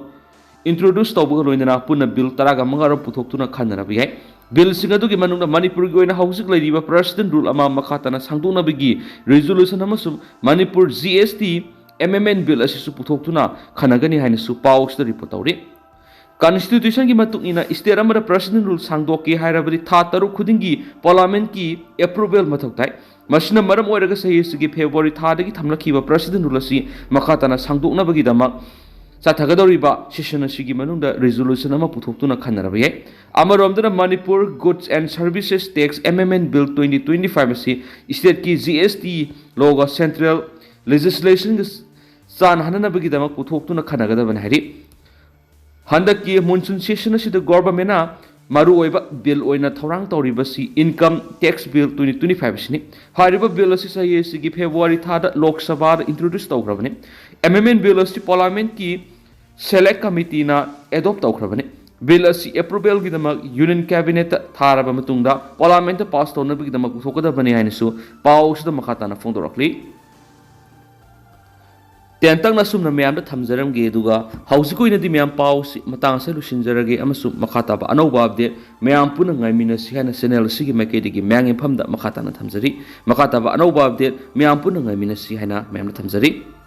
introduce ꯇꯧꯕꯒ ꯂꯣꯏꯅꯅ ꯄꯨꯟꯅ ꯕꯤꯜ ꯇꯔꯥꯒ ꯃꯉꯥꯔꯣꯝ ꯄꯨꯊꯣꯛꯇꯨꯅ ꯈꯟꯅꯔꯕ ꯌꯥꯏ꯫ ꯕꯤꯜꯁꯤꯡ ꯑꯗꯨꯒꯤ ꯃꯅꯨꯡꯗ ꯃꯅꯤꯄꯨꯔꯒꯤ ꯑꯣꯏꯅ ꯍꯧꯖꯤꯛ ꯂꯩꯔꯤꯕ president rule ꯑꯃ ꯃꯈꯥ ꯇꯥꯅ ꯁꯥꯡꯗꯣꯛꯅꯕꯒꯤ resolution ꯑꯃꯁꯨꯡ Manipur G S T M M N bill ꯑꯁꯤꯁꯨ ꯄꯨꯊꯣꯛꯇꯨꯅ ꯈꯟꯅꯒꯅꯤ ꯍꯥꯏꯅꯁꯨ ꯄꯥꯎ ꯑꯁꯤꯗ report ꯇꯧꯔꯤ꯫ Constitutionꯒꯤ ꯃꯇꯨꯡ ꯏꯟꯅ state ꯑꯃꯗ president rule ꯁꯥꯡꯗꯣꯛꯀꯦ ꯍꯥꯏꯔꯕꯗꯤ ꯊꯥ ꯇꯔꯨꯛ ꯈꯨꯗꯤꯡꯒꯤ ꯄꯥꯔꯂꯤꯌꯥꯃꯦꯟꯠꯀꯤ approval ꯃꯊꯧ ꯇꯥꯏ꯫ ꯃꯁꯤꯅ ꯃꯔꯝ ꯑꯣꯏꯔꯒ ꯆꯍꯤ ꯑꯁꯤꯒꯤ ꯐꯦꯕ꯭ꯔꯨꯋꯥꯔꯤ ꯊꯥꯗꯒꯤ ꯊꯝꯂꯛꯈꯤꯕ president rule ꯑꯁꯤ ꯃꯈꯥ ꯇꯥꯅ ꯁꯥꯡꯗꯣꯛꯅꯕꯒꯤꯗꯃꯛ ꯆꯠꯊꯒꯗꯧꯔꯤꯕ ꯁꯦꯁꯟ ꯑꯁꯤꯒꯤ ꯃꯅꯨꯡꯗ resolution ꯑꯃ ꯄꯨꯊꯣꯛꯇꯨꯅ ꯈꯟꯅꯔꯕ ꯌꯥꯏ꯫ ꯑꯃꯔꯣꯝꯗꯅ Manipur Goods and Services Tax Amendment Bill twenty twenty-five ꯑꯁꯤ stateꯀꯤ G S T lawꯒ central legislationꯒ ꯆꯥꯟꯅꯍꯟꯅꯅꯕꯒꯤꯗꯃꯛ ꯄꯨꯊꯣꯛꯇꯨꯅ ꯈꯟꯅꯒꯗꯕꯅꯤ ꯍꯥꯏꯔꯤ꯫ ꯍꯟꯗꯛꯀꯤ monsoon session ꯑꯁꯤꯗ governmentꯅ ꯃꯔꯨꯑꯣꯏꯕ bill ꯑꯣꯏꯅ ꯊꯧꯔꯥꯡ ꯇꯧꯔꯤꯕꯁꯤ Income Tax Bill twenty twenty-five ꯑꯁꯤꯅꯤ꯫ ꯍꯥꯏꯔꯤꯕ bill ꯑꯁꯤ ꯆꯍꯤ ꯑꯁꯤꯒꯤ ꯐꯦꯕ꯭ꯔꯨꯋꯥꯔꯤ ꯊꯥꯗ ꯂꯣꯛ ꯁꯚꯥꯗ introduce ꯇꯧꯈ꯭ꯔꯕꯅꯤ꯫ Amendment bill ꯑꯁꯤ ꯄꯥꯔꯂꯤꯌꯥꯃꯦꯟꯠꯀꯤ select committeeꯅ adopt ꯇꯧꯈ꯭ꯔꯕꯅꯤ꯫ ꯕꯤꯜ ꯑꯁꯤ ꯑꯦꯄ꯭ꯔꯨꯕꯦꯜꯒꯤꯗꯃꯛ ꯌꯨꯅꯤꯌꯟ ꯀꯦꯕꯤꯅꯦꯠꯇ ꯊꯥꯔꯕ ꯃꯇꯨꯡꯗ ꯄꯥꯔꯂꯥꯃꯦꯟꯠꯇ ꯄꯥꯁ ꯇꯧꯅꯕꯒꯤꯗꯃꯛ ꯄꯨꯊꯣꯛꯀꯗꯕꯅꯤ ꯍꯥꯏꯅꯁꯨ ꯄꯥꯎ ꯑꯁꯤꯗ ꯃꯈꯥ ꯇꯥꯅ ꯐꯣꯡꯗꯣꯔꯛꯂꯤ꯫ ꯇꯦꯟꯇꯛꯅ ꯑꯁꯨꯝꯅ ꯃꯌꯥꯝꯗ ꯊꯝꯖꯔꯝꯒꯦ, ꯑꯗꯨꯒ ꯍꯧꯖꯤꯛ ꯑꯣꯏꯅꯗꯤ ꯃꯌꯥꯝ ꯄꯥꯎ ꯑꯁꯤ ꯃꯇꯥꯡ ꯑꯁꯤꯗ ꯂꯣꯏꯁꯤꯟꯖꯔꯒꯦ, ꯑꯃꯁꯨꯡ ꯃꯈꯥ ꯇꯥꯕ ꯑꯅꯧꯕ ꯑꯞꯗꯦꯠ ꯃꯌꯥꯝ ꯄꯨꯟꯅ ꯉꯥꯏꯃꯤꯟꯅꯁꯤ ꯍꯥꯏꯅ ꯆꯦꯅꯦꯜ ꯑꯁꯤꯒꯤ ꯃꯥꯏꯀꯩꯗꯒꯤ ꯃꯌꯥꯝꯒꯤ ꯃꯐꯝꯗ ꯃꯈꯥ ꯇꯥꯅ ꯊꯝꯖꯔꯤ꯫ ꯃꯈꯥ ꯇꯥꯕ ꯑꯅꯧꯕ ꯑꯞꯗꯦꯠ ꯃꯌꯥꯝ ꯄꯨꯟꯅ ꯉꯥꯏꯃꯤꯟꯅꯁꯤ ꯍꯥꯏꯅ ꯃꯌꯥꯝꯗ ꯊꯝꯖꯔꯤ꯫